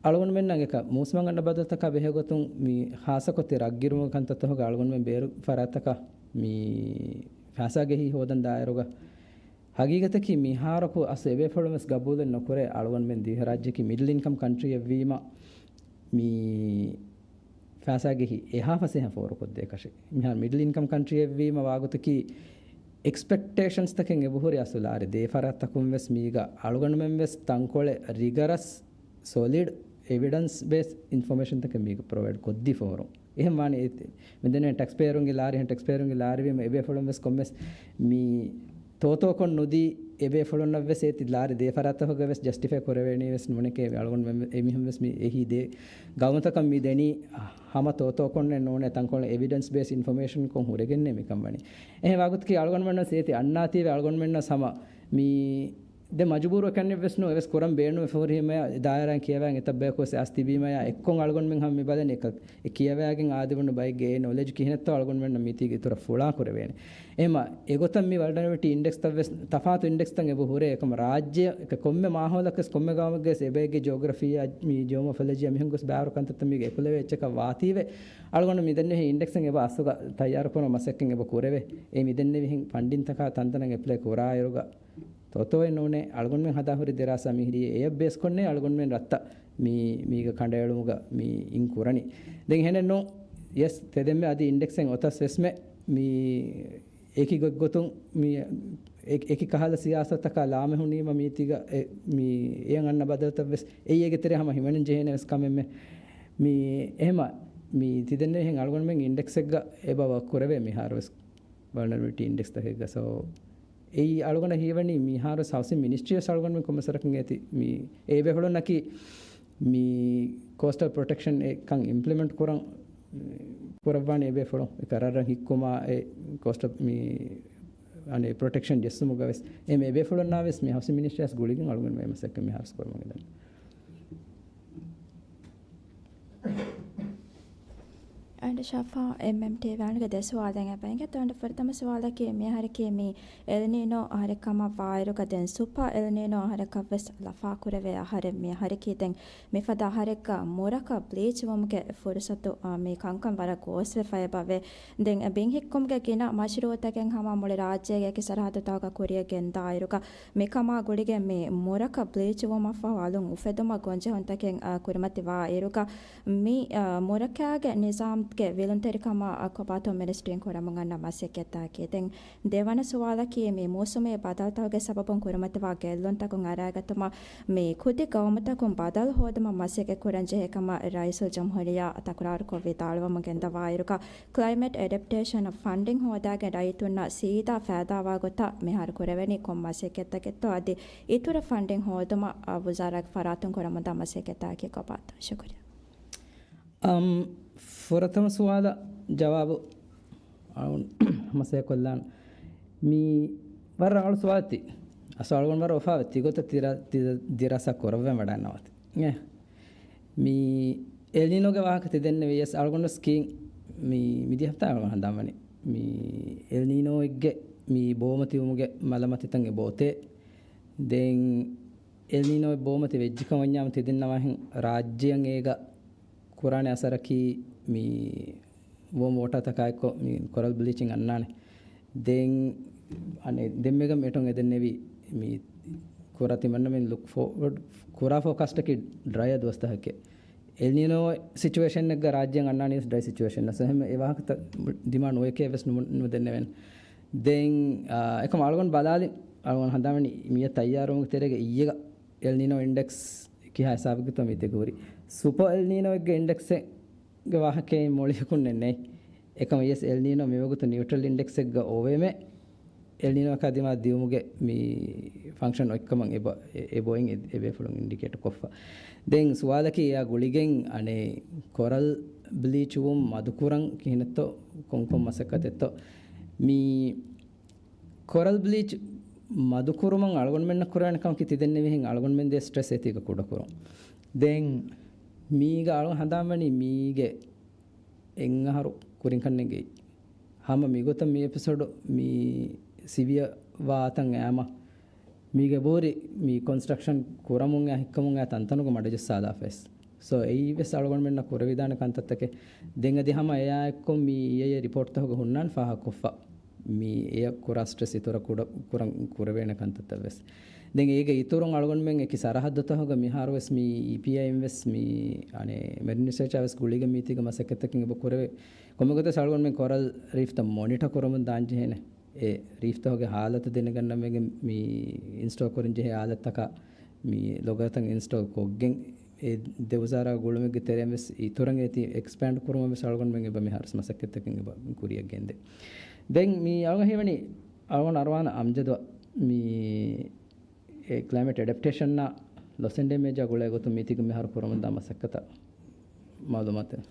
އަޅުގަނޑުމެންނަށް އެކަ މޫސުމަށް އަންނަ ބަދަލުތަކާ ބެހޭގޮތުން މި ޚާއްޞަކޮށް ތި ރަށްގިރުމުގެ ކަންތައްތަކުގަ އަޅުގަނޑުމެން ބޭރު ފަރާތްތަކަށް މި ފައިސާގެހި ހޯދަން ދާއިރުގަ ހަގީގަތަކީ މިހާރަކު އަސްލު އެބޭފުޅުން ވެސް ގަބޫލެއް ނުކުރޭ. އަޅުގަނޑުމެން ދިވެހިރާއްޖެއަކީ މިޑްލް އިންކަމް ކަންޓްރީއެއްވީމަ، މި ފައިސާގެހި އެހާ ފަސޭހަ ފޯރުކޮށްދޭކަށެއް. މިހާރު މިޑްލް އިންކަމް ކަންޓްރީއެއްވީމަ ވާގޮތަކީ އެކްސްޕެކްޓޭޝަންސްތަކެއް އެބަހުރި އަސްލު ލާރި ދޭ ފަރާތްތަކުން ވެސް މީގަ އަޅުގަނޑުމެން ވެސް ތަންކޮޅެއް ރިގަރަސް ސޮލިޑް އެވިޑެންސް ބޭސް އިންފޮމޭޝަންތަކެއް މީގަ ޕްރޮވައިޑް ކޮށްދީފަ ހުރުން. އެހެން ވާނެ އެ-، މި ދެންނެވި ޓެކްސްޕޭޔަރުންގެ ލާރި، އެހެން ޓެކްސްޕޭޔަރުންގެ ލާރިވީމަ އެބޭފުޅުން ވެސް ކޮންމެސް މި ތޯތޯކޮށް ނުދީ އެބޭފުޅުންނަށް ވެސް އޭތި ލާރި ދޭ ފަރާތަކުގަ ވެސް ޖަސްޓިފައި ކުރެވޭނީ ވެސް ނޫނެކޭ. އަޅުގަނޑު އެމީހުން ވެސް މި އެހީ ދޭ ގައުމުތަކަށް މި ދެނީ ހަމަ ތޯތޯކޮށްނެއް ނޫނޭ، ތަންކޮޅެއް އެވިޑެންސް ބޭސް އިންފޮމޭޝަންކޮށް ހުރެގެންނޭ މިކަން ވަނީ. އެހެން ވާގޮތަކީ އަޅުގަނޑުމެންނަށް އޭތި އަންނާތީވެ އަޅުގަނޑުމެންނަށް ހަމަ މި ދެ މަޖުބޫރު ކަންނެއް ވެސް ނޫން. އެވެސް ކުރަން ބޭނުން ފޯރިހިމަޔާ ދާއިރާއިން ކިޔަވައިގެން އެތައް ބަޔަކު ވެސް އައިސް ތިބީމަޔާ އެއްކޮށް އަޅުގަނޑުމެން ހަމަ މި ބަލަނީ އެ ކިޔަވައިގެން އާދެވުނު ބައެއްގެ އެ ނޮލެޖް ކިހިނެއްތޯ އަޅުގަނޑުމެންނަށް މީތީގެ އިތުރަށް ފުޅާ ކުރެވޭނެ. އެހެމަ އެގޮތަށް މި ވަލްނަރެބިލިޓީ އިންޑެކްސްތައް ވެސް ތަފާތު އިންޑެކްސްތައް އެބަ ހުރޭ. އެކަމަ ރާއްޖެ އެ ކޮންމެ މާހައުލަކަސް ކޮންމެ ގައުމެއްގެސް އެބައެއްގެ ޖިއޮގްރަފީއާ މި ޖިއޮމޯފޮލޮޖީއާ މިހެން ގޮސް ބާރު ކަންތައްތައް މީގެ އެކުލެވޭ އެއްޗަކަށް ވާތީވެ. އަޅުގަނޑު މިދެންނެވިހެން އިންޑެކްސެއް އެބަ އަސްލުގަ ތައްޔާރުކުރުމަށް މަސައްކަތް އެބަ ކުރެވޭ. އެ މިދެންނެވިހެން ފަންޑިންތަކާ ތަންތަނަށް އެޕްލައި ކުރާއިރުގަ ތޯތޯއެއް ނޫނޭ، އަޅުގަނޑުމެން ހަދާ ހުރި ދެރާސާ މިހިރީ އެޔަށް ބޭސްކޮށްނޭ އަޅުގަނޑުމެން ރަށްތައް މި، މީގަ ކަނޑައެޅުމުގަ މި އިން ކުރަނީ. ދެން އެހެނެއްނު، ޔެސް، ތެދެންމެ އަދި އިންޑެކްސެއް އޮތަސް ވެސްމެ މި އެކި ގޮތްގޮތުން މި އެ-، އެކި ކަހަލަ ސިޔާސަތަކާ ލާމެހުނީމަ މީތީގަ އެ-، މި އެޔަށް އަންނަ ބަދަލުތައް ވެސް އެއީ އޭގެ ތެރޭ ހަމަ ހިމެނެން ޖެހޭނެ ވެސް ކަމެއްމެ. މި އެހެމަ މި ތިދެންނެވިހެން އަޅުގަނޑުމެން އިންޑެކްސެއްގަ އެބަ ވަކް ކުރެވޭ މިހާރު ވެސް ވަލްނަރަބިލިޓީ އިންޑެކްސްތަކެއްގަ. ސޯ، އެއީ އަޅުގަނޑަށް ހީވަނީ މިހާރު ހައުސިން މިނިސްޓްރީ ވެސް އަޅުގަނޑުމެން ކޮންމެ ސަރަކަށް އޭތި މި އެ ބޭފުޅުންނަކީ މި ކޯސްޓަލް ޕްރޮޓެކްޝަން އެކަން އިމްޕްލިމެންޓް ކުރަން، ކުރައްވާނެ އެ ބޭފުޅުން. އެ ކަރަރަށް ހިއްކުމާ އެ ކޯސްޓަލް މި، އަނެއް ޕްރޮޓެކްޝަން ޖެއްސުމުގަ ވެސް އެ މެ ބޭފުޅުންނާ ވެސް މި ހައުސިން މިނިސްޓްރީއަސް ގުޅިގެން އަޅުގަނޑު މި މަސައްކަތް މިހާރު ވެސް ކުރަމުން ގެންދަނީ. އަންޑި ޝަފާ އެމްއެމްޓީވީ ވާނުގެ ދެ ސުވާލެއް އެބައިނގެ. ތޯންޑަ ފުރަތަމަ ސުވާލަކީ މި އަހަރަކީ މި އެލްނީނޯ އަހަރެއް ކަމަށް ވާއިރުގަ ދެން ސުޕަ އެލްނީނޯ އަހަރަކަށް ވެސް ލަފާ ކުރެވޭ އަހަރެއް މި އަހަރަކީ. ދެން މިފަދަ އަހަރެއްގަ މުރަކަށް ބްލީޗް ވުމުގެ ފުރުސަތު، އާ، މި ކަންކަން ވަރަށް ގޯސްވެފަ އެބަވޭ. ދެން ބިން ހިއްކުމުގެ ގިނަ މަޝްރޫއުތަކެއް ހަމަ މުޅި ރާއްޖޭގެ އެކި ސަރަހައްދުތަކުގަ ކުރިޔަށް ގެންދާއިރުގަ މިކަމާ ގުޅިގެން މި މުރަކަށް ބްލީޗް ވުމަށްފަހު އަލުން އުފެދުމަށް ގޮންޖެހުންތަކެއް، އާ، ކުރިމަތިވާ އިރުގަ މި، އާ، މުރަކާގެ ނިޒާމްގެ ވިލުންތެރިކަމާ، އާ، ކޮބާތޯ މިނިސްޓްރީން ކުރަމުން އަންނަ މަސައްކަތްތަކެއް. ދެން ދެވަނަ ސުވާލަކީ މި މޫސުމީ ބަދަލުތަކުގެ ސަބަބުން ކުރިމަތިވާ ގެއްލުންތަކުން އަރައިގަތުމަށް މި ކުދި ގައުމުތަކުން ބަދަލު ހޯދުމަށް މަސައްކަތް ކުރަން ޖެހޭ ކަމަށް ރައީސުލްޖުމްހޫރިއްޔާ ތަކުރާރުކޮށް ވިދާޅުވަމުން ގެންދަވާއިރުގަ ކްލައިމެޓް އެޑެޕްޓޭޝަނަށް ފަންޑިން ހޯދާގެން ރައްޔިތުންނަށް ސީދާ ފައިދާވާ ގޮތަށް މިހާރު ކުރެވެނީ ކޮން މަސައްކަތްތަކެއްތޯ އަދި އިތުރަށް ފަންޑިން ހޯދުމަށް، އާ، ވުޒާރާގެ ފަރާތުން ކުރަމުންދާ މަސައްކަތްތަކަކީ ކޮބާތޯ؟ ޝުކުރިއްޔާ. އަމް، ފުރަތަމަ ސުވާލަށް ޖަވާބު އަޅުން މަސައްކަތްކޮށްލާން. މީ ވަރަށް ރަނގަޅު ސުވާލެއް. އަސް އަޅުގަނޑު ވަރަށް އުފާވެ ތިގޮތަށް ތިރަ-، ތި-، ދިރާސާ ކުރައްވަން ވަޑައިންނަވާތި. އެ. މީ އެލްނީނޯގެ ވާހަކަ ތި ދެންނެވިޔަސް އަޅުގަނޑު ސްކީން މީ މިދިޔަ ހަފްތާ އަޅުގަނޑު ހަނދާންވަނީ. މީ އެލްނީނޯއެއްގެ މީ ބޯމަތިވުމުގެ މަލަމަތިތައް އެބައޮތޭ. ދެން އެލްނީނޯ ބޯމަތި ވެއްޖިކަމަށް ވަންޏާމު ތި ދެންނަވާހެން ރާއްޖެއަށް އޭގަ ކުރާނެ އަސަރަކީ މި ވޯމް ވޯޓާތަކާއެއްކޮށް މި ކޮރަލް ބްލީޗިން އަންނާނެ. ދެން އަނެއް ދެންމެގަ އެޓުން އެދެންނެވި މި ކުރާ ތިމަންނަމެން ލުކް ފޯވަޑް ކުރާ ފޯކާސްޓަކީ ޑްރައި ދުވަސްތަކެއް. އެލްނީނޯ ސިޗުއޭޝަންއެއްގަ ރާއްޖެއަށް އަންނާނީ ޑްރައި ސިޗުއޭޝަން. އެހެން އެ ވާހަކަތައް ދިމާ ނުވެކޭ ވެސް ނު-، ނުދެންނެވެން. ދެން، އާ، އެކަމް އަޅުގަނޑު ބަލާލި، އަޅުގަނޑު ހަނދާންވަނީ މިއަށް ތައްޔާރުވުމުގެ ތެރޭގަ އިއްޔެގަ އެލްނީނޯ އިންޑެކްސް ކިހާ ހިސާބެއްގެތޯ މި ދެކެ ހުރި. ސުޕަ އެލްނީނޯއެއްގެ އިންޑެކްސެއްގެ ވާހަކައެއް މޮޅިއަކުންނެއް ނެތް. އެކަމަ ޔެސް އެލްނީނޯ މިވަގުތު ނިއުޓްރަލް އިންޑެކްސެއްގަ އޮވެމެ. އެލްނީނޯއަކާ ދިމާ ދިއުމުގެ މި ފަންކްޝަން އޮތްކަމަށް އެބަ-، އެ-، އެބައޮތް އެ-، އެބޭފުޅުން އިންޑިކޭޓް ކޮށްފަ. ދެން ސުވާލަކީ އެއާ ގުޅިގެން އަނެއް ކޮރަލް ބްލީޗް ވުން މަދުކުރަން ކިހިނެއްތޯ ކޮންކޮން މަސައްކަތެއްތޯ؟ މި ކޮރަލް ބްލީޗް މަދުކުރުމަށް އަޅުގަނޑުމެންނަށް ކުރެވޭނެ ކަމަކީ ތި ދެންނެވިހެން އަޅުގަނޑުމެން ދޭ ސްޓްރެސް އޭތީގަ ކުޑަކުރުން. ދެން މީގަ އަޅުގަނޑު ހަނދާންވަނީ މީގެ އެއް އަހަރު ކުރިން ކަންނޭނގެ. ހަމަ މިގޮތަށް މި އެޕިސޯޑު މި ސިވިއަރ ވާތަން އައިމަ މީގެ ބޯރި މި ކޮންސްޓްރަކްޝަން ކުރަމުން އައި ހިއްކަމުން އައި ތަންތަނުގަ މަޑުޖައްސާލާފަވެސް. ސޯ، އެއީ ވެސް އަޅުގަނޑުމެންނަށް ކުރެވިދާނެ ކަންތައްތަކެއް. ދެން އަދި ހަމަ އެއާ އެއްކޮށް މި އިއްޔެ ރިޕޯޓްތަކުގަ ހުންނާނެ ފާހަގަކޮށްފަ. މި އެއަށް ކުރާ ސްޓްރެސް އިތުރަށް ކުޑަ ކުރަން ކުރެވޭނެ ކަންތައްތައް ވެސް. ދެން އޭގެ އިތުރުން އަޅުގަނޑުމެން އެކި ސަރަހައްދުތަކުގަ މިހާރު ވެސް މި އީޕީއައިން ވެސް މި އަނެއް މެރިން ރިސާޗާ ވެސް ގުޅިގެން މީތީގަ މަސައްކަތްތަކެއް އެބަ ކުރެވޭ. ކޮންމެ ގޮތެއް އަޅުގަނޑުމެން ކޮރަލް ރީފްތައް މޮނިޓަ ކުރަމުން ދާން ޖެހޭނެ. އެ ރީފްތަކުގެ ހާލަތު ދެނެގަންނަމެގެން މި އިންސްޓޯލް ކުރަން ޖެހޭ އާލަތްތަކާ މި ލޮގަރތައް އިންސްޓޯލް ކޮށްގެން އެ ދެ ވުޒާރާ ގުޅުމެއްގެ ތެރެއިން ވެސް އިތުރަށް އޭތި އެކްސްޕޭންޑް ކުރުމަށް ވެސް އަޅުގަނޑުމެން އެބަ މިހާރު މަސައްކަތްތަކެއް އެބަ ކުރިޔަށް ގެންދޭ. ދެން މި އަޅުގަނޑަށް ހީވަނީ އަޅުގަނޑު އަރުވާނަ އަމްޖަދު މި އެ ކްލައިމެޓް އެޑެޕްޓޭޝަންއާ ލޮސް އެންޑް ޑޭމޭޖާ ގުޅޭ ގޮތުން މީތިގެ މިހާރު ކުރަމުންދާ މަސައްކަތަށް މައުލޫމާތެއް.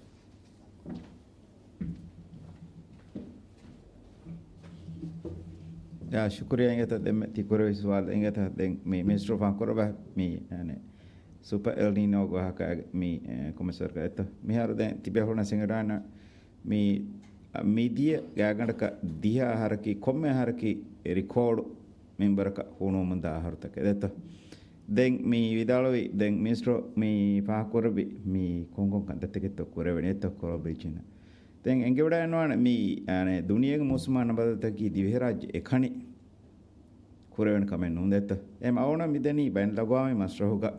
ޔާ، ޝުކުރިއްޔާ. އިނގޭތަ ދެންމެ ތި ކުރެވި ސުވާލު އިނގޭތަ ދެން މި މިނިސްޓަރު ފާހަގަކުރައްވާ މި، އަނެ، ސުޕަ އެލް ނީނޯގެ ވާހަކަ މި، އެ، ކޮމެސަރުގަ އެތަ. މިހާރު ދެން ތިބޭފުޅުން ސިނގިޑާނަ މި، މިދިޔަ ގާގަނޑަކަށް ދިހަ އަހަރަކީ ކޮންމެ އަހަރަކީ ރިކޯޑު މިންވަރަކަށް ހޫނުވަމުންދާ އަހަރުތަކެއް ދެތަ. ދެން މި ވިދާޅުވި، ދެން މިނިސްޓަރު މި ފާހަގަކުރެއްވި މި ކޮންކޮން ކަންތައްތަކެއްތޯ ކުރެވެނީ އެތަ ކޮލޯ ބްރިޖިން. ދެން އެނގިވަޑައިނުވާނެ މި، އަނެ، ދުނިޔޭގެ މޫސުމާ ނަބަދަތަކީ ދިވެހިރާއްޖެ އެކަނި ކުރެވޭނެ ކަމެއް ނޫން ދެތަ. އެހެން އަވަނަ މިދަނީ ބައިނަލްއަގްވާމީ މަސްރަހުގަ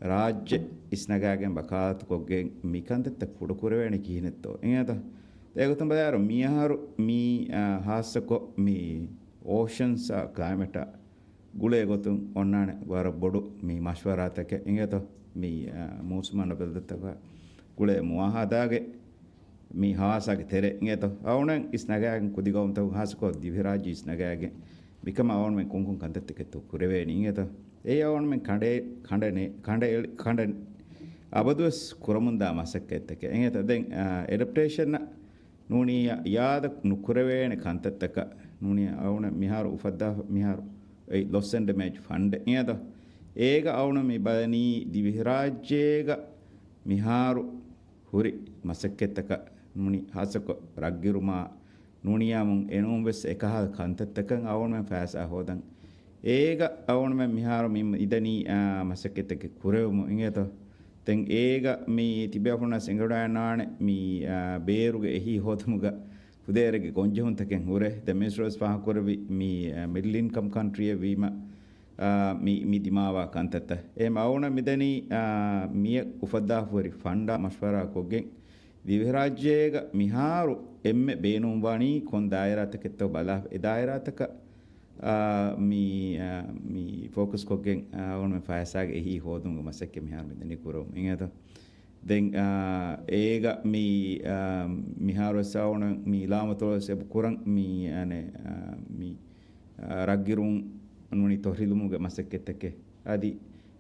ރާއްޖެ އިސްނަގާގެން ވަކާލާތުކޮށްގެން މިކަންތައްތައް ކުޑަކުރެވޭނެ ކިހިނެއްތޯ އިނގޭތަ؟ އެގޮތުން ބަލާއިރު މިއަހަރު މީ، އާ، ހާއްސަކޮށް މި އޯޝަންސް އާ ކްލައިމެޓާ ގުޅޭ ގޮތުން އޮންނާނެ ވަރަށް ބޮޑު މި މަޝްވަރާތަކެއް އިނގޭތޯ؟ މި، އާ، މޫސުމާ ނަބަދަތަކާ ގުޅޭ މުއާހަދާގެ މި ހާއްސަގެ ތެރޭ އިނގޭތޯ؟ އަވަނަ އިސްނަގާގެން ކުދި ގައުމުތަކުން ހާއްސަކޮށް ދިވެހިރާއްޖެ އިސްނަގާގެން މިކަމަށް އަވަންމެން ކޮންކޮން ކަންތައްތަކެއްތޯ ކުރެވޭނީ އިނގޭތަ؟ އެއީ އަވަންމެން ކަނޑޭ، ކަނޑެ، ކަނޑ، އަބަދުވެސް ކުރަމުންދާ މަސައްކަތްތަކެއް އިނގޭތަ؟ ދެން، އާ، އެޑަޕްޓޭޝަންއަށް ނޫނީ ޔާދަ ނުކުރެވޭނެ ކަންތައްތަކަށް ނޫނީ އަވަން މިހާރު އުފައްދާ މިހާރު އެ ލޮސް އެންޑް ޑެމޭޖް ފަންޑެއް އިނގޭތަ؟ އޭގަ އަވަން މި ބަލަނީ ދިވެހިރާއްޖޭގަ މިހާރު ހުރި މަސައްކަތްތަކަށް ނޫނީ ހާއްސަކޮށް ރަށްގިރުމާ ނޫނިޔާމުން އެނޫން ވެސް އެކަހަލަ ކަންތައްތަކަށް އަވަންމެން ފައިސާ ހޯދަން. އޭގަ އަވަންމެން މިހާރު މި މިދަނީ، އާ، މަސައްކަތްތަކެއް ކުރެވުމު އިނގޭތޯ؟ ދެން އޭގަ މި ތިބޭފުޅުންނަށް އެނގިވަޑައިންނާނެ މި، އާ، ބޭރުގެ އެހީ ހޯދުމުގަ ފުދޭވަރެއްގެ ގޮންޖެހުންތަކެއް ހުރޭ. ދެން މިނިސްޓަރު ވެސް ފާހަގަކުރެއްވި މި، އާ، މިޑްލް އިންކަމް ކަންޓްރީއެއް ވީމަ، އާ، މި، މި ދިމާވާ ކަންތައްތައް. އެހެން އަވަން މިދަނީ، އާ، މިއަށް އުފައްދާފަ ހުރި ފަންޑާ މަޝްވަރާ ކޮށްގެން ދިވެހިރާއްޖޭގަ މިހާރު އެންމެ ބޭނުންވަނީ ކޮން ދާއިރާތަކެއްތޯ ބަލާ، އެ ދާއިރާތަކަށް، އާ، މި، އާ، މި ފޯކަސް ކޮށްގެން، އާ، އަވަންމެން ފައިސާގެ އެހީ ހޯދުމުގެ މަސައްކަތް މިހާރު މިދަނީ ކުރަމުން އިނގޭތަ؟ ދެން، އާ، އޭގަ މި، އާ، މިހާރު ވެސް އަވަން މި ލާމަތޮޅު ވެސް އެބަ ކުރަން މި، އަނެ، އާ، މި، އާ، ރަށްގިރުން ނޫނީ ތޮށިލުމުގެ މަސައްކަތްތަކެއް. އަދި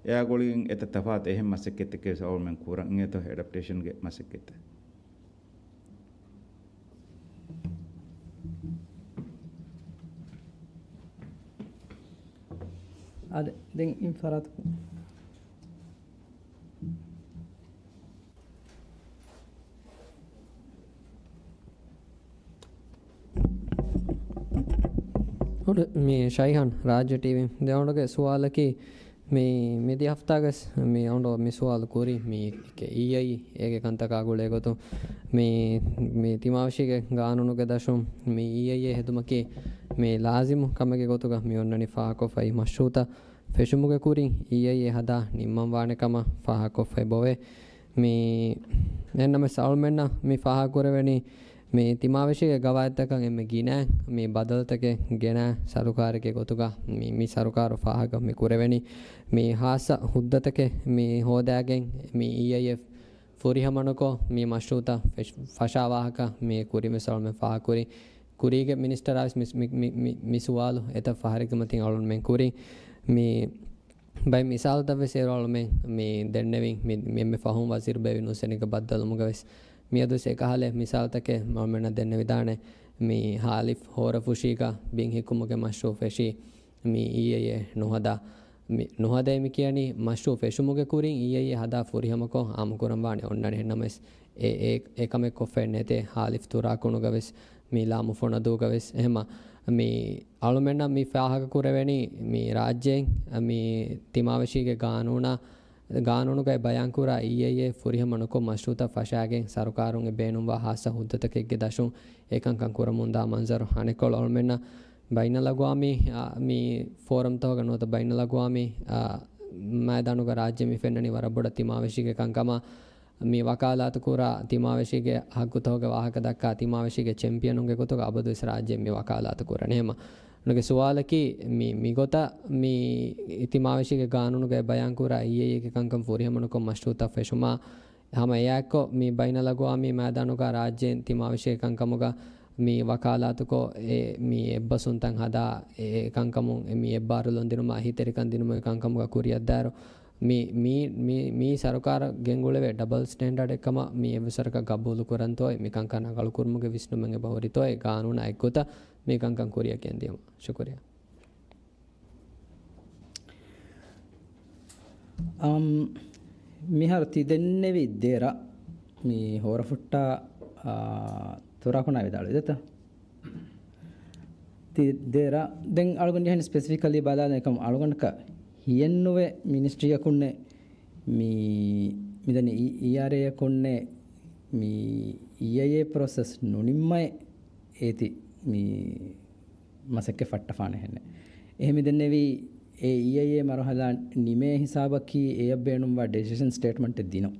އެއާ ގުޅިގެން އެތައް ތަފާތު އެހެން މަސައްކަތްތަކެއް ވެސް އަވަންމެން ކުރަން އިނގޭތޯ އެޑަޕްޓޭޝަންގެ މަސައްކަތްތައް. އާދެ، ދެން އިން ފަރާތަކުން. މި ޝައިހާން ރާއްޖެ ޓީވީ ދެވަނުގެ ސުވާލަކީ، މި، މިދިޔަ ހަފްތާގަސް މި އަވަން މި ސުވާލު ކުރީ މި އީއައީ އޭގެ ކަންތަކާ ގުޅޭ ގޮތުން މި، މި ތިމާވެށީގެ ގާނޫނުގެ ދަށުން މި އީއައީ ހެދުމަކީ މި ލާޒިމު ކަމެއްގެ ގޮތުގަ މި އޮންނަނީ ފާހަގަކޮށްފައި މަޝްރޫތައް ފެށުމުގެ ކުރިން އީއައީ ހަދާ ނިންމަން ވާނެ ކަމަށް ފާހަގަކޮށްފައި ބޮވޭ. މި އެންނަމެސް އަޅުމެންނަށް މި ފާހަގަކުރެވެނީ މި ތިމާވެށީގެ ގަވާއިދުތަކަށް އެންމެ ގިނަ މި ބަދަލުތަކެއް ގެނަ ސަރުކާރެއްގެ ގޮތުގަ މި، މި ސަރުކާރު ފާހަގަ މި ކުރެވެނީ މި ހާއްސަ ހުއްދަތަކެއް މި ހޯދާގެން މި އީއައީ ފުރިހަމަނުކޮށް މި މަޝްރޫތައް ފެށް-، ފަށާވާހަކަ މި ކުރިން ވެސް އަޅުމެން ފާހަގަކުރި. ކުރީގެ މިނިސްޓަރާ ވެސް މި، މި، މި، މި، މި ސުވާލު އެތައް ފަހަރެއްގެ މަތިން އަޅުމެން ކުރި. މި ބައެއް މިސާލުތައް ވެސް އޭރު އަޅުމެން މި ދެންނެވިން މި، މި އެންމެ ފަހުން ވަޒީރު ބޭވި ނޫސް އެނިގަ ބައްދަލުވުމުގަ ވެސް މިއަދު ވެސް އެކަހަލަ މިސާލުތަކެއް އަޅުމެންނަށް ދެންނެވިދާނެ. މި ހާލިފް ހޯރަފުށީގަ ބިން ހިއްކުމުގެ މަޝްރޫއު ފެށީ މި އީއައީ ނުހަދާ، މި ނުހަދޭ މި ކިޔަނީ މަޝްރޫއު ފެށުމުގެ ކުރިން އީއައީ ހަދާ ފުރިހަމަކޮށް އާއްމުކުރަން ވާނެ އޮންނަނީ. އެހެންނަމަވެސް އެ، އެ، އެ ކަމެއް ކޮށްފައެއް ނެތޭ. ހާލިފް ތުރާކުނުގަ ވެސް މި ލާމު ފޮނަދޫގަ ވެސް އެހެމަ މި އަޅުމެންނަށް މި ފާހަގަ ކުރެވެނީ މި ރާއްޖޭން މި ތިމާވެށީގެ ގާނޫނާ، ގާނޫނުގައި ބަޔާންކުރާ އީއައީ ފުރިހަމަ ނުކޮށް މަޝްރޫތައް ފަށާގެން ސަރުކާރުން އެ ބޭނުންވާ ހާއްސަ ހުއްދަތަކެއްގެ ދަށުން އެކަންކަން ކުރަމުންދާ މަންޒަރު އަނެއްކޮޅު އަޅުމެންނަށް ބައިނަލްއަގްވާމީ، އާ، މި ފޯރަމްތަކުގަ ނުވަތަ ބައިނަލްއަގްވާމީ، އާ، މައިދާނުގަ ރާއްޖެ މި ފެންނަނީ ވަރަށް ބޮޑަށް ތިމާވެށީގެ ކަންކަމަށް. މި ވަކާލާތު ކުރާ ތިމާވެށީގެ ހައްގުތަކުގެ ވާހަކަ ދައްކާ ތިމާވެށީގެ ޗެމްޕިއަނުންގެ ގޮތުގަ އަބަދުވެސް ރާއްޖެ މި ވަކާލާތު ކުރަނީ. އެހެމަ އަނެއް ސުވާލަކީ މި، މިގޮތަށް މި ތިމާވެށީގެ ގާނޫނުގައި ބަޔާންކުރާ އީއައީގެ ކަންކަން ފުރިހަމަނުކޮށް މަޝްރޫތައް ފެށުމާ ހަމަ އެއާއެއްކޮށް މި ބައިނަލްއަގްވާމީ މައިދާނުގަ ރާއްޖޭން ތިމާވެށީގެ ކަންކަމުގަ މި ވަކާލާތުކޮށް އެ މި އެއްބަސްވުންތައް ހަދާ އެ ކަންކަމުން އެ މި އެއްބާރުލުން ދިނުމާ އެހީތެރިކަން ދިނުމުގެ ކަންކަމުގަ ކުރިއަށްދާއިރު މި، މީ، މީ، މީ ސަރުކާރަށް ގެންގުޅެވޭ ޑަބަލް ސްޓޭންޑަޑެއް ކަމަށް މި އެއްވެސް ވަރަކަށް ގަބޫލު ކުރަންތޯއޭ؟ މި ކަންކަން ރަނގަޅު ކުރުމުގެ ވިސްނުމެއް އެބަ ހުރިތޯއޭ؟ ގާނޫނާ އެއްގޮތަށް މި ކަންކަން ކުރިއަށް ގެންދިޔުމަށް. ޝުކުރިއްޔާ. އަމް، މިހާރު ތި ދެންނެވި ދެރަ މި ހޯރަފުއްޓާ، އާ، ތުރާކުނާ ވިދާޅުވި ދެތަ؟ ތި ދެރަ ދެން އަޅުގަނޑު ޖެހެނީ ސްޕެސިފިކަލީ ބަލާލަން އެކަމް އަޅުގަނޑަކަށް ހިޔެއްނުވޭ މިނިސްޓްރީއަކުންނެ މި، މިދަނީ އީ، އީއާރްއޭއަކުންނެ މި އީއައިއޭ ޕްރޮސެސް ނުނިންމައޭ އޭތި މި މަސައްކަތް ފައްޓަފާނެ ހެންނެއް. އެހެން މިދެންނެވީ އެ އީއައިއޭ މަރުހަލާ ނިމޭ ހިސާބަކީ އެޔަށް ބޭނުންވާ ޑެސިޝަން ސްޓޭޓްމަންޓެއް ދިނުން.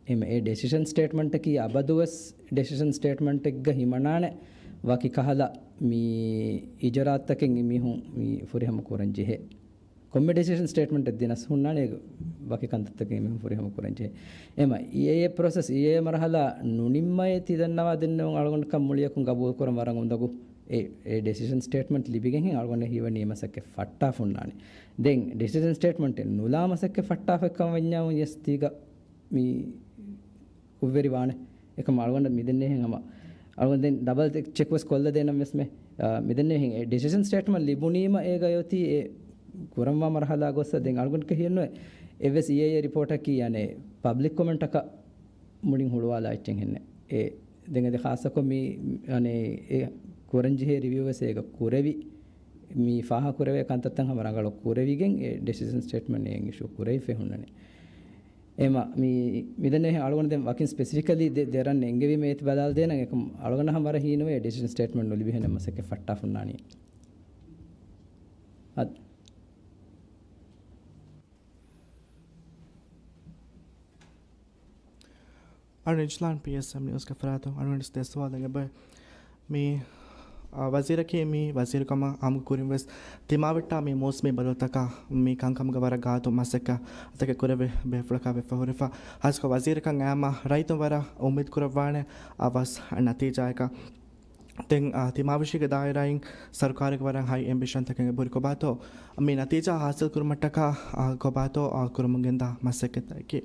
އެމަ އެ ޑެސިޝަން ސްޓޭޓްމަންޓަކީ އަބަދުވެސް ޑެސިޝަން ސްޓޭޓްމަންޓެއްގަ ހިމަނާނެ ވަކި ކަހަލަ މި އިޖުރާއަތްތަކެއް މީހުން މި ފުރިހަމަ ކުރަން ޖެހޭ. ކޮންމެ ޑެސިޝަން ސްޓޭޓްމަންޓެއް ދިނަސް ހުންނާނެ ވަކި ކަންތައްތަކެއް މީހުން ފުރިހަމަ ކުރަން ޖެހޭ. އެމަ އީއައިއޭ ޕްރޮސެސް، އީއައިއޭ މަރުހަލާ ނުނިންމައޭ ތި ދަންނަވާ ދެންނެވުން އަޅުގަނޑަކަށް މުޅިއަކުން ގަބޫލު ކުރަން ވަރަށް އުނދަގޫ. އެ، އެ ޑެސިޝަން ސްޓޭޓްމަންޓް ލިބިގެން ހެން އަޅުގަނޑަށް ހީވަނީ މަސައްކަތް ފައްޓާފަ ހުންނާނެ. ދެން ޑެސިޝަން ސްޓޭޓްމަންޓެއް ނުލާ މަސައްކަތް ފައްޓާފައެއްކަމަށް ވަންޏާ ވަންޏެސް ތީގަ މި ކުށްވެރި ވާނެ. އެކަމަ އަޅުގަނޑަށް މިދެންނެހެން ހަމަ އަޅުގަނޑު ދެން ޑަބަލް ޗެކް ވެސް ކޮށްލަދޭނަމަ ވެސްމެ. އާ، މިދެންނެހެން އެ ޑިސިޝަން ސްޓޭޓްމަންޓް ލިބުނީމަ އޭގަ އޮތީ އެ ކުރަންވާ މަރުހަލާ ގޮއްސަ ދެން އަޅުގަނޑު ކެހިއެއްނުވެ. އެއްވެސް އީއައިއޭ ރިޕޯޓަކީ އަނެއް ޕަބްލިކް ކޮމެންޓަކަށް މުޅިން ހުޅުވާލާ އެއްޗެއް ހެންނެ. އެ ދެން އަދި ޚާއްސަކޮށް މި އަނެއް އެ ކުރަންޖެހޭ ރިވިއު ވެސް އޭގަ ކުރެވި މި ފާހަ ކުރެވޭ ކަންތައްތައް ހަމަ ރަނގަޅަށް ކުރެވިގެން އެ ޑިސިޝަން ސްޓޭޓްމަންޓް އެއިން އިޝޫ ކުރެވިފައި ހުންނަނީ. އެމަ މި، މިދެންނެވި އަޅުގަނޑު ދެން ވަކިން ސްޕެސިފިކަލީ ދެ، ދެރަން އެންގެވީމަ އޭތި ބަލާލަދޭނަން އެކަމް އަޅުގަނޑަށް ހަމަ ވަރަށް ހީނުވޭ ޑިސިޝަން ސްޓޭޓްމަންޓް ނުލިބިހެނެއް މަސައްކަތް ފައްޓާފަ ހުންނާނީ. އަދި އަޅު ރިޖްލާން ޕީއެސްއެމް ނިއުސްގެ ފަރާތުން އަޅުގަނޑު ދެ ސުވާލެއް އެބަ މި، އާ، ވަޒީރަކީ މި ވަޒީރުކަމަށް އާއްމު ކުރިން ވެސް ތިމާވެއްޓާ މި މޫސުމީ ބަދަލުތަކާ މި ކަންކަމުގަ ވަރަށް ގާތު މަސައްކަތްތަކެއް ކުރެވޭ ބޭފުޅަކާ ވެފަ ހުރެފަ. ހާއްސަކޮށް ވަޒީރަކަށް އައިމަ ރައްޔިތުން ވަރަށް އުއްމީދު ކުރައްވާނެ އަވަސް ނަތީޖާއަކަށް. ދެން، އާ، ތިމާވެށީގެ ދާއިރާއިން ސަރުކާރެއްގެ ވަރަށް ހައި އެމްބިޝަންތަކެއް އެބަހުރި ކޮބާތޯ މި ނަތީޖާ ހާސިލް ކުރުމަށްޓަކާ، އާ، ކޮބާތޯ، އާ، ކުރަމުން ގެންދާ މަސައްކަތްތަކަކީ.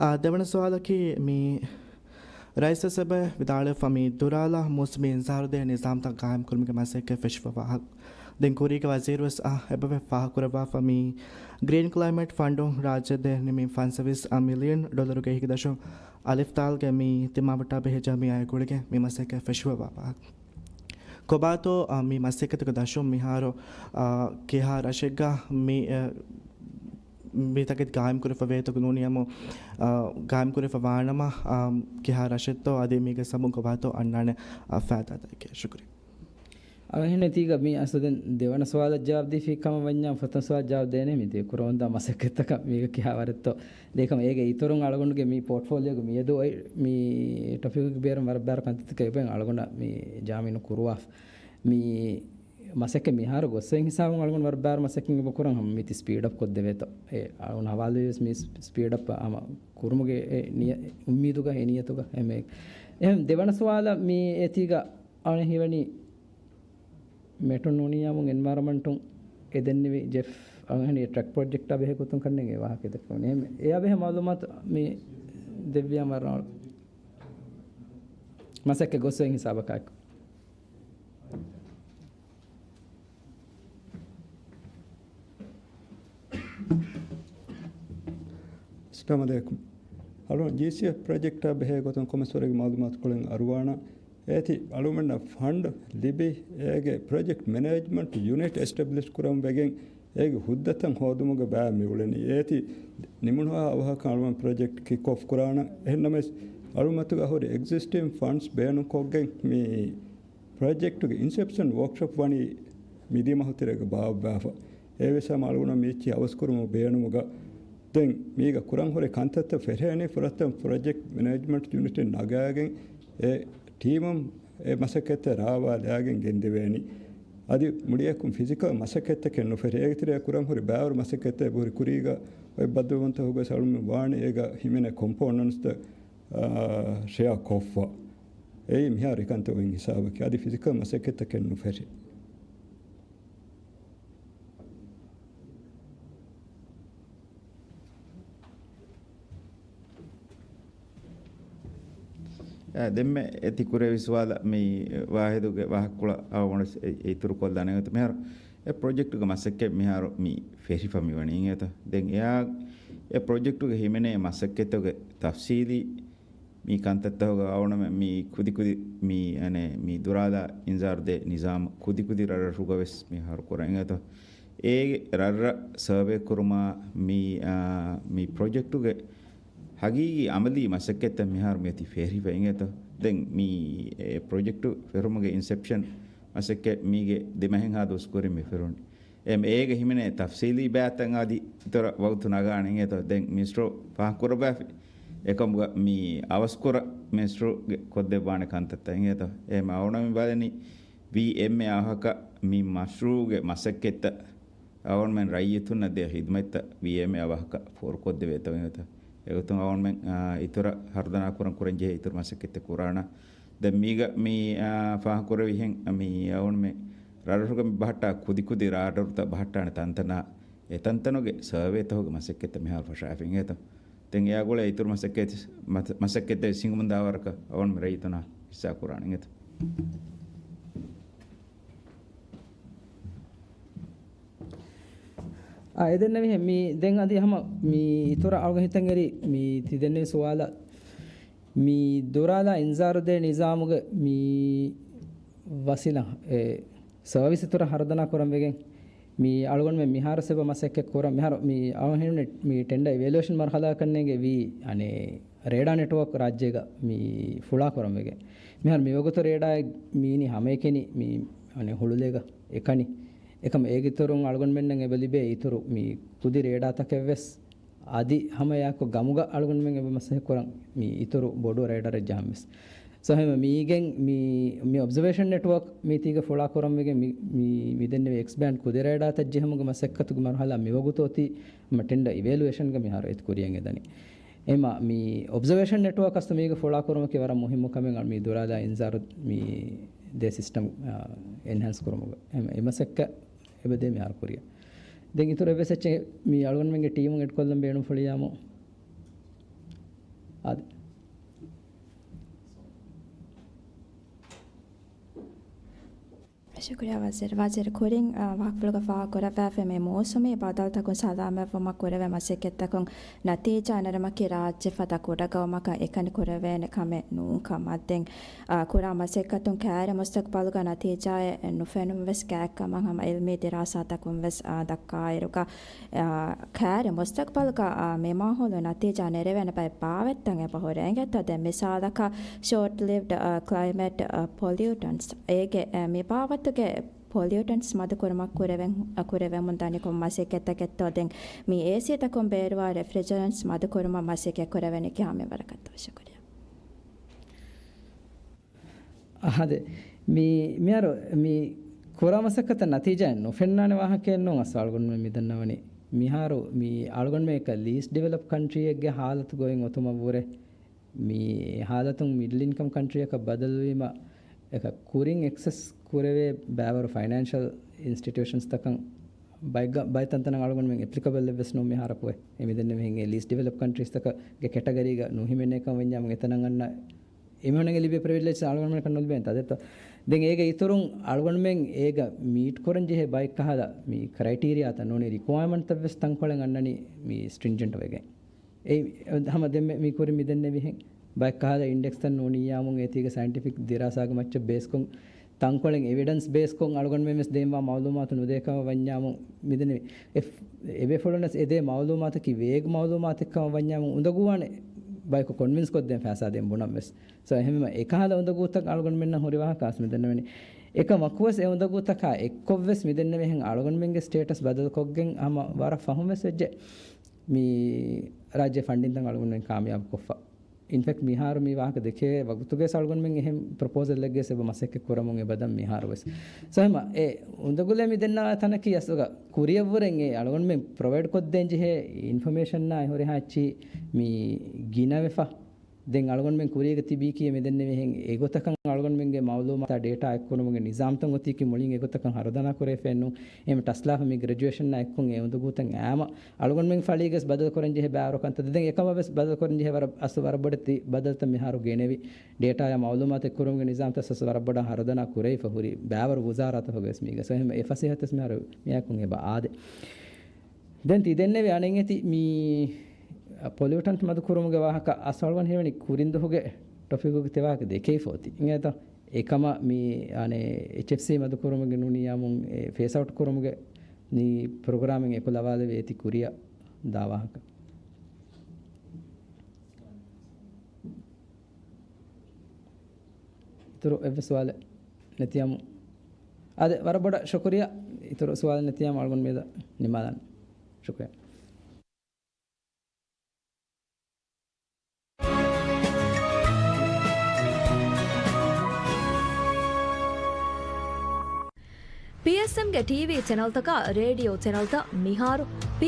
އާ، ދެވަނަ ސުވާލަކީ މި ރައީސް އެބަ ވިދާޅުވެފަ މި ދުރާލާ މޫސުމީ އިންޒާރުދޭ ނިޒާމްތައް ގާއިމްކުރުމުގެ މަސައްކަތް ފެށިފަ ވާހަކަ. ދެން ކުރީގެ ވަޒީރުވެސް އާ އެބަވެ ފާހަގަކުރައްވާފަ މި ގްރީން ކްލައިމެޓް ފަންޑުން ރާއްޖެ ދޭން ނިމި ފަންސަވީސް މިލިއަން ޑޮލަރުގެ އެހީގަ ދަށުން އަލިފްތާލްގެ މި ތިމާވެއްޓާ ބެހޭ ޖަމިއްޔާއާ ގުޅިގެން މި މަސައްކަތް ފެށިފަ ވާ ވާހަކަ. ކޮބާތޯ، އާ، މި މަސައްކަތުގެ ދަށުން މިހާރު، އާ، ކިހާ ރަށެއްގަ މި، އެ، މިތަކެތި ގާއިމް ކުރެފަ ވޭތޯ ނޫނީ އަމު، އާ، ގާއިމް ކުރެފަ ވާނަމަ، އާ، ކިހާ ރަށެއްތޯ އަދި މީގެ ސަބަބުން ކޮބާތޯ އަންނާނެ، އާ، ފައިދާތަކެއް. ޝުކުރިއްޔާ. އަޅުގަނޑު ތީގަ މި އަސްލު ދެން ދެވަނަ ސުވާލަށް ޖަވާބު ދީފި ކަމަށް ވަންޏާ ފުރަތަމަ ސުވާލަށް ޖަވާބު ދޭނެ މި ދޭ ކުރަމުންދާ މަސައްކަތްތަކަށް މީގަ ކިހާ ވަރެއްތޯ. ދޭކަމަ އޭގެ އިތުރުން އަޅުގަނޑުގެ މި ޕޯޓްފޯލިއޯގެ މިއަދު އޮތް މި ޓޮޕިކުގެ ބޭރުން ވަރަށް ބާރު ކަންތައްތަކެއް އެބައިން އަޅުގަނޑަށް މި ޖާމިނު ކުރުވާފަ. މި މަސައްކަތް މިހާރު ގޮއްސައިން ހިސާބުން އަޅުގަނޑު ވަރަށް ބާރު މަސައްކަތް އެބަ ކުރަން ހަމަ މިތި ސްޕީޑް އަޕް ކޮށްދެވޭތޯ. އެ އަޅުގަނޑު ހަވާލުވީވެސް މި ސްޕީޑް އަޕް ހަމަ ކުރުމުގެ އެ ނިޔަ-، އުއްމީދުގަ އެ ނިޔަތުގަ އެމެ. އެހެން ދެވަނަ ސުވާލަށް މި އޭތީގަ އަޅެ ހީވަނީ މެޓުން ނޫނީ އަމުން އެންވަޔަރަމަންޓުން އެ ދެންނެވި ޖެފް އަޅުގަނޑު ޓްރެކް ޕްރޮޖެކްޓާ ބެހޭ ގޮތުން ކަންނޭނގެ ވާހަކަ ދެއްކުން. އެހެން އެޔާ ބެހޭ މައުލޫމާތު މި ދެއްވިޔާ މަރާ މަސައްކަތް ގޮއްސައިން ހިސާބަކާއެކު. އައްސަލާމު ޢަލައިކުމް. އަޅުގަނޑު ޖީސީއެފް ޕްރޮޖެކްޓާ ބެހޭ ގޮތުން ކޮންމެސް ވަރެއްގެ މައުލޫމާތުކޮޅެއް އަރުވާނަން. އޭތި އަޅުގަނޑަށް ފަންޑް ލިބި، އޭގެ ޕްރޮޖެކްޓް މެނޭޖްމަންޓް ޔުނިޓް އެސްޓެބްލިޝް ކުރަން ވެގެން، އޭގެ ހުއްދަތައް ހޯދުމުގެ ބައި މި އުޅެނީ. އޭތި ނިމުނުހާ އަވަހަކަށް އަޅުގަނޑު ޕްރޮޖެކްޓް ކިކް އޮފް ކުރާނަން. އެހެންނަމަވެސް، އަޅުގަނޑުމެންނަށް ހުރި އެގްޒިސްޓިން ފަންޑްސް ބޭނުންކޮށްގެން މި ޕްރޮޖެކްޓުގެ އިންސެޕްޝަން ވޯކްޝޮޕް ވަނީ މިދިޔަ މަހު ތެރޭގަ ބާއްވާފަ. އެވެސް ހަމަ އަޅުގަނޑު މިއެއްޗެއް އަވަސްކުރުމުގެ ބޭނުމުގަ ދެން މީގަ ކުރަން ހުރި ކަންތައްތައް ފެށޭނީ ފުރަތަމަ ޕްރޮޖެކްޓް މެނޭޖްމަންޓް ޔުނިޓެއް ނަގާގެން އެ ޓީމުން އެ މަސައްކަތްތައް ރާވާލާގެން ގެންދެވޭނީ. އަދި މުޅިއަކުން ފިޒިކަލް މަސައްކަތްތަކެއް ނުފެށޭ. އޭގެ ތެރެއަށް ކުރަން ހުރި ބައިވަރު މަސައްކަތްތައް އެބަހުރި ކުރީގަ އޮތް ބައްދަލުވުންތަކުގަ ސަޅުމި ވާނެ އޭގަ ހިމެނޭ ކޮމްޕޯނަންޓްސްތައް، އާ، ޝެއާ ކޮށްފަ. އެއީ މިހާރު އެކަންތައް އޮތް ހިސާބަކީ. އަދި ފިޒިކަލް މަސައްކަތްތަކެއް ނުފެށޭ. އާ، ދެންމެ އެ ތި ކުރެވި ސުވާލަށް މި ވާހިދުގެ ވާހަކަކޮޅަށް އަވަނަސް އެ، އެ އިތުރު ކޮށްލާނެ އިނގޭތޯ. މިހާރު އެ ޕްރޮޖެކްޓުގެ މަސައްކަތް މިހާރު މި ފެށިފަ މި ވަނީ އިނގޭތޯ. ދެން އެއާ އެ ޕްރޮޖެކްޓުގެ ހިމެނޭ މަސައްކަތުގެ ތަފްސީލީ މި ކަންތައްތަކުގަ އަވަނަމެ މި ކުދިކުދި މި އަނެ މި ދުރާލާ އިންޒާރު ދޭ ނިޒާމު ކުދިކުދި ރަށްރަށުގަ ވެސް މިހާރު ކުރަން އިނގޭތޯ. އޭގެ ރަށްރަށް ސަރވޭ ކުރުމާ މި، އާ، މި ޕްރޮޖެކްޓުގެ ހަގީގީ އަމަލީ މަސައްކަތްތައް މިހާރު މިއޮތީ ފެށިފަ އިނގޭތޯ. ދެން މި އެ ޕްރޮޖެކްޓު ފެށުމުގެ އިންސެޕްޝަން މަސައްކަތް މީގެ ދެމަހެއްހާ ދުވަސް ކުރިން މި ފެށުނީ. އެ، އޭގެ ހިމެނޭ ތަފްސީލީ ބައިތައް އަދި އިތުރަށް ވަގުތު ނަގާނެ އިނގޭތޯ. ދެން މިނިސްޓަރު ފާހަގަކުރައްވާފި. އެކަމުގަ މި އަވަސްކުރަ މިނިސްޓަރުގެ ކޮށްދެއްވާނެ ކަންތައްތައް އިނގޭތޯ. އެ އަވަނަމި ބަލަނީ ވީ އެމްއޭ އަވަހަކަށް މި މަޝްރޫޢުގެ މަސައްކަތްތައް އަވަންމެން ރައްޔިތުންނަށް ދޭ ހިދުމަތްތައް ވީއެމްއޭ އަވަހަކަށް ފޯރުކޮށްދެވޭތޯ އިނގޭތޯ. އެގޮތުން އަވަންމެން، އާ، އިތުރަށް ހަރުދަނާ ކުރަން ކުރަންޖެހޭ އިތުރު މަސައްކަތްތައް ކުރާނަ. ދެން މީގަ މި، އާ، ފާހަގަކުރެވިހެން މި އަވަންމެން ރަށްރަށުގަ މި ބަހައްޓާ ކުދިކުދި ރާޑަރުތައް ބަހައްޓާނެ ތަންތަނާ އެ ތަންތަނުގެ ސަރވޭތަކުގެ މަސައްކަތްތައް މިހާރު ފަށާފަ އިނގޭތޯ. ދެން އެއާ ގުޅޭ އިތުރު މަސައްކަތް، މަސަ-، މަސައްކަތްތައް ހިނގުމުންދާ ވަރަކަށް އަވަންމެން ރައްޔިތުންނާ ހިއްސާ ކުރާނެ އިނގޭތޯ. އާ، އެ ދެންނެވިހެން މި ދެން އަދި ހަމަ މި އިތުރަށް އަޅުގަނޑު ހިތަށް އެރި މި ތި ދެންނެވި ސުވާލަށް މި ދުރާލާ އިންޒާރު ދޭ ނިޒާމުގެ މި ވަސީލަ އެ ސަރވިސް އިތުރަށް ހަރުދަނާ ކުރަން ވެގެން މި އަޅުގަނޑުމެން މިހާރު ސެބަ މަސައްކަތް ކުރަން މިހާރު މި އަޅުގަނޑު ހިނުނެ މި ޓެންޑަ އިވެލުއޭޝަން މަރުހަލާ ކަންނޭނގެ ވީ އަނެ ރޭޑާ ނެޓްވޯކް ރާއްޖޭގަ މި ފުޅާ ކުރަން ވެގެން. މިހާރު މިވަގުތު ރޭޑާއެއް މީނި ހަމައެކަނި މި އަނެ ހުޅުލޭގަ އެކަނި. އެކަމަ އޭގެ އިތުރުން އަޅުގަނޑުމެންނަށް އެބަ ލިބޭ އިތުރު މި ކުދި ރޭޑާތަކެއްވެސް އަދި ހަމައެއާއެކު ގަމުގަ އަޅުގަނޑުމެން އެބަ މަސައްކަތް ކުރަން މި އިތުރު ބޮޑު ރޭޑަރެއް ޖަހަންވެސް. ސޯ ހަމަ މީގެން މި، މި އޮބްޒަވޭޝަން ނެޓްވޯކް މީތީގަ ފުޅާ ކުރަންވެގެން މި، މި، މި ދެންނެވި އެކްސްބޭންޑް ކުދި ރޭޑާތައް ޖެހުމުގެ މަސައްކަތުގެ މަރުހަލާ މިވަގުތު އޮތީ ހަމަ ޓެންޑަ އިވެލުއޭޝަންގަ މިހާރު އެތި ކުރިޔަށް އެދަނީ. އެމަ މި އޮބްޒަވޭޝަން ނެޓްވޯކް އަސްލު މީގަ ފުޅާ ކުރުމަކީ ވަރަށް މުހިއްމު ކަމެއް މި ދުރާލާ އިންޒާރު މި ދޭ ސިސްޓަމް، އާ، އެންހޭންސް ކުރުމުގަ. އެމަ އެ މަސައްކަތް އެބަދޭ މިހާރު ކުރިޔަށް. ދެން އިތުރު އެއްވެސް އެއްޗެއް މި އަޅުގަނޑުމެންގެ ޓީމުން އެޑް ކޮށްލަން ބޭނުންފުޅިޔާމު. އާދެ. ޝުކުރިޔާ ވަޒީރު. ވަޒީރު ކުރިން، އާ، ވާހަކަފުޅުގަ ފާހަގަކުރައްވާފައި މި މޫސުމީ ބަދަލުތަކުން ސަލާމަތްވުމަށް ކުރެވޭ މަސައްކަތްތަކުން ނަތީޖާ ނެރުމަކީ ރާއްޖެ ފަދަ ކުޑަގައުމަކަށް އެކަނި ކުރެވޭނެ ކަމެއް ނޫން ކަމަށް ދެން، އާ، ކުރާ މަސައްކަތުން ކައިރި މުސްތަޤްބަލުގަ ނަތީޖާއެއް ނުފެނުންވެސް ގާތްކަމަށް ހަމަ އިލްމީ ދިރާސާތަކުންވެސް، އާ، ދައްކާއިރުގަ، އާ، ކައިރި މުސްތަޤްބަލުގަ، އާ، މި މާހައުލު ނަތީޖާ ނެރެވޭނެ ބައެއް ބާވަތްތައް އެބަހުރޭ އިނގޭތޯ. ދެން މިސާލަކަށް ޝޯޓް ލިވްޑް، އާ، ކްލައިމެޓް، އާ، ޕޮލިއުޓަންޓްސް އޭގެ، އާ، މި ބާވަތުގެ ޕޮލިއުޓަންޓްސް މަދުކުރުމަށް ކުރެވެން، އަ، ކުރެވެމުން ދަނިކޮށް މަސައްކަތްތަކެއްތޯ ދެން މި އޭސީތަކުން ބޭރުވާ ރެފްރިޖަރެންޓްސް މަދުކުރުމަށް މަސައްކަތް ކުރެވެނީ ކިހާ މިންވަރަކަށްތޯ؟ ޝުކުރިޔާ. އަހަދެ. މި، މިހާރު މި ކުރާ މަސައްކަތަށް ނަތީޖާއެއް ނުފެންނާނެ ވާހަކައެއް ނޫން އަސް އަޅުގަނޑުމެން މި ދަންނަވަނީ. މިހާރު މި އަޅުގަނޑުމެން އެކަ ލީސްޓް ޑިވެލޮޕް ކަންޓްރީއެއްގެ ހާލަތު ގޮތް އޮތުމަށްވުރެ މި ހާލަތުން މިޑްލް އިންކަމް ކަންޓްރީއަކަށް ބަދަލުވީމަ، އެކަ ކުރިން އެކްސެސް ކުރެވޭ ބައިވަރު ފައިނޭންޝަލް އިންސްޓިޓިއުޝަންސްތަކަށް ބައެއްގަ-، ބައެއް ތަންތަނަށް އަޅުގަނޑުމެން އެޕްލިކަބަލް އެއްވެސް ނޫން މިހާރަކު. އެ މި ދެންނެވިހެން އެ ލީސްޓް ޑިވެލޮޕް ކަންޓްރީސްތަކުގެ ކެޓަގަރީގަ ނުހިމެނޭކަން ވަންޏާމު އެތަނަށް އަންނަ އެމީހުންނަށް ލިބޭ ޕްރިވިލޭޖް އަޅުގަނޑުމެންނަކަށް ނުލިބޭނެ ތަދެއްތޯ. ދެން އޭގެ އިތުރުން އަޅުގަނޑުމެން އޭގަ މީޓް ކުރަން ޖެހޭ ބައެއް ކަހަލަ މި ކްރައިޓީރިއާތައް ނޫނީ ރިކުއަރމަންޓްތައް ވެސް ތަންކޮޅެއް އަންނަނީ މި ސްޓްރިންޖެންޓް ވެގެން. އެއީ ހަމަ ދެންމެ މި ކުރިން މި ދެންނެވިހެން ބައެއް ކަހަލަ އިންޑެކްސްތައް ނޫނިއްޔާމުން އޭތީގެ ސައިންޓިފިކް ދިރާސާގެ މައްޗަށް ބޭސްކޮށް ތަންކޮޅެއް އެވިޑެންސް ބޭސްކޮށް އަޅުގަނޑުމެން ވެސް ދޭންވާ މައުލޫމާތު ނުދޭކަމަށް ވަންޏާމު މިދެންނެވި. އެ، އެބޭފުޅުންނަސް އެދޭ މައުލޫމާތަކީ ވޭގް މައުލޫމާތެއްކަމަށް ވަންޏާމު އުނދަގޫވާނެ ބަޔަކު ކޮންވިންސް ކޮށްދޭން ފައިސާ ދޭން ބުނަން ވެސް. ސޯ އެހެންވީމަ އެކަހަލަ އުނދަގޫތައް އަޅުގަނޑުމެންނަށް ހުރި ވާހަކަ އަސް މިދެންނެވެނީ. އެކަމަކުވެސް އެ އުނދަގޫތަކާ އެއްކޮށްވެސް މިދެންނެވިހެން އަޅުގަނޑުމެންގެ ސްޓޭޓަސް ބަދަލުކޮށްގެން ހަމަ ވަރަށް ފަހުން ވެސް ވެއްޖެ. މި ރާއްޖެ ފަންޑިންތައް އަޅުގަނޑުމެން ކާމިޔާބު ކޮށްފަ. އިންފެކްޓް މިހާރު މި ވާހަކަ ދެކޭ ވަގުތުގެ ސަޅުގަނޑުމެން އެހެން ޕްރޮޕޯސަލްއެއްގެ ސެބަ މަސައްކަތް ކުރަމުން އެބަދަން މިހާރު ވެސް. ސޯ ހަމަ އެ އުނދަގުލެ މި ދެންނާ ތަނަކީ އަސްލުގަ ކުރިއަށްވުރެން އެ އަޅުގަނޑުމެން ޕްރޮވައިޑް ކޮށްދޭން ޖެހޭ އިންފޮމޭޝަންއާ އެ ހުރިހާ އެއްޗި މި ގިނަވެފަ. ދެން އަޅުގަނޑުމެން ކުރީގަ ތިބީކީ މި ދެންނެވިހެން އެގޮތަކަށް އަޅުގަނޑުމެންގެ މައުލޫމާތާ ޑޭޓާ އެއްކުރުމުގެ ނިޒާމްތައް އޮތީކީ މުޅިން އެގޮތަކަށް ހަރުދަނާ ކުރެވިފައެއްނު. އެހެން ޓަސްލާފަ މި ގްރެޖުއޭޝަންއާ އެއްކޮށް އެ އުނދަގޫތައް އައިމަ އަޅުގަނޑުމެން ފަޅީގަސް ބަދަލު ކުރަން ޖެހޭ ބައިވަރު ކަންތައް. ދެން އެކަމަށް ވެސް ބަދަލު ކުރަން ޖެހޭ ވަރަށް އަސްލު ވަރަށް ބޮޑެތި ބަދަލުތައް މިހާރު ގެނެވި. ޑޭޓާއާ މައުލޫމާތު އެއްކުރުމުގެ ނިޒާމްތައް ވެސް ވަރަށް ބޮޑަށް ހަރުދަނާ ކުރެވިފަ ހުރި ބައިވަރު ވުޒާރާތަކުގަ ވެސް މީގަ. ސޯ އެފަސޭހަތައް މިހާރު މިއާއެކު އެބަ އާދޭ. ދެން ތި ދެންނެވި އަނެއް އެތި މި ޕޮލިއުޓަންޓް މަދުކުރުމުގެ ވާހަކަ އަސްލު އަޅުގަނޑު ހީވަނީ ކުރިން ދުވަހުގެ ޓޮޕިކުގެ ތި ވާހަކަ ދެކެވިފަ އޮތީ. އިނގޭތޯ؟ އެކަމަށް މި އަނެއް އެޗްއެފްސީ މަދުކުރުމުގެ ނޫނީ އާއްމުން އެ ފޭސް އައުޓް ކުރުމުގެ މި ޕްރޮގްރާމިން އެކުލަވާލެވޭ އެތި ކުރިއަށް ދާ ވާހަކަ. އިތުރު އެއްވެސް ސުވާލެއް ނެތިއަމު. އާދެ، ވަރަށް ބޮޑަށް ޝުކުރިއްޔާ. އިތުރު ސުވާލެއް ނެތިއަމު އަޅުގަނޑު މިއަދަށް ނިމާލަން. ޝުކުރިއްޔާ. ޕީއެސްއެމްގެ ޓީވީ ޗެނަލްތަކާ ރޭޑިއޯ ޗެނަލްތައް މިހާރު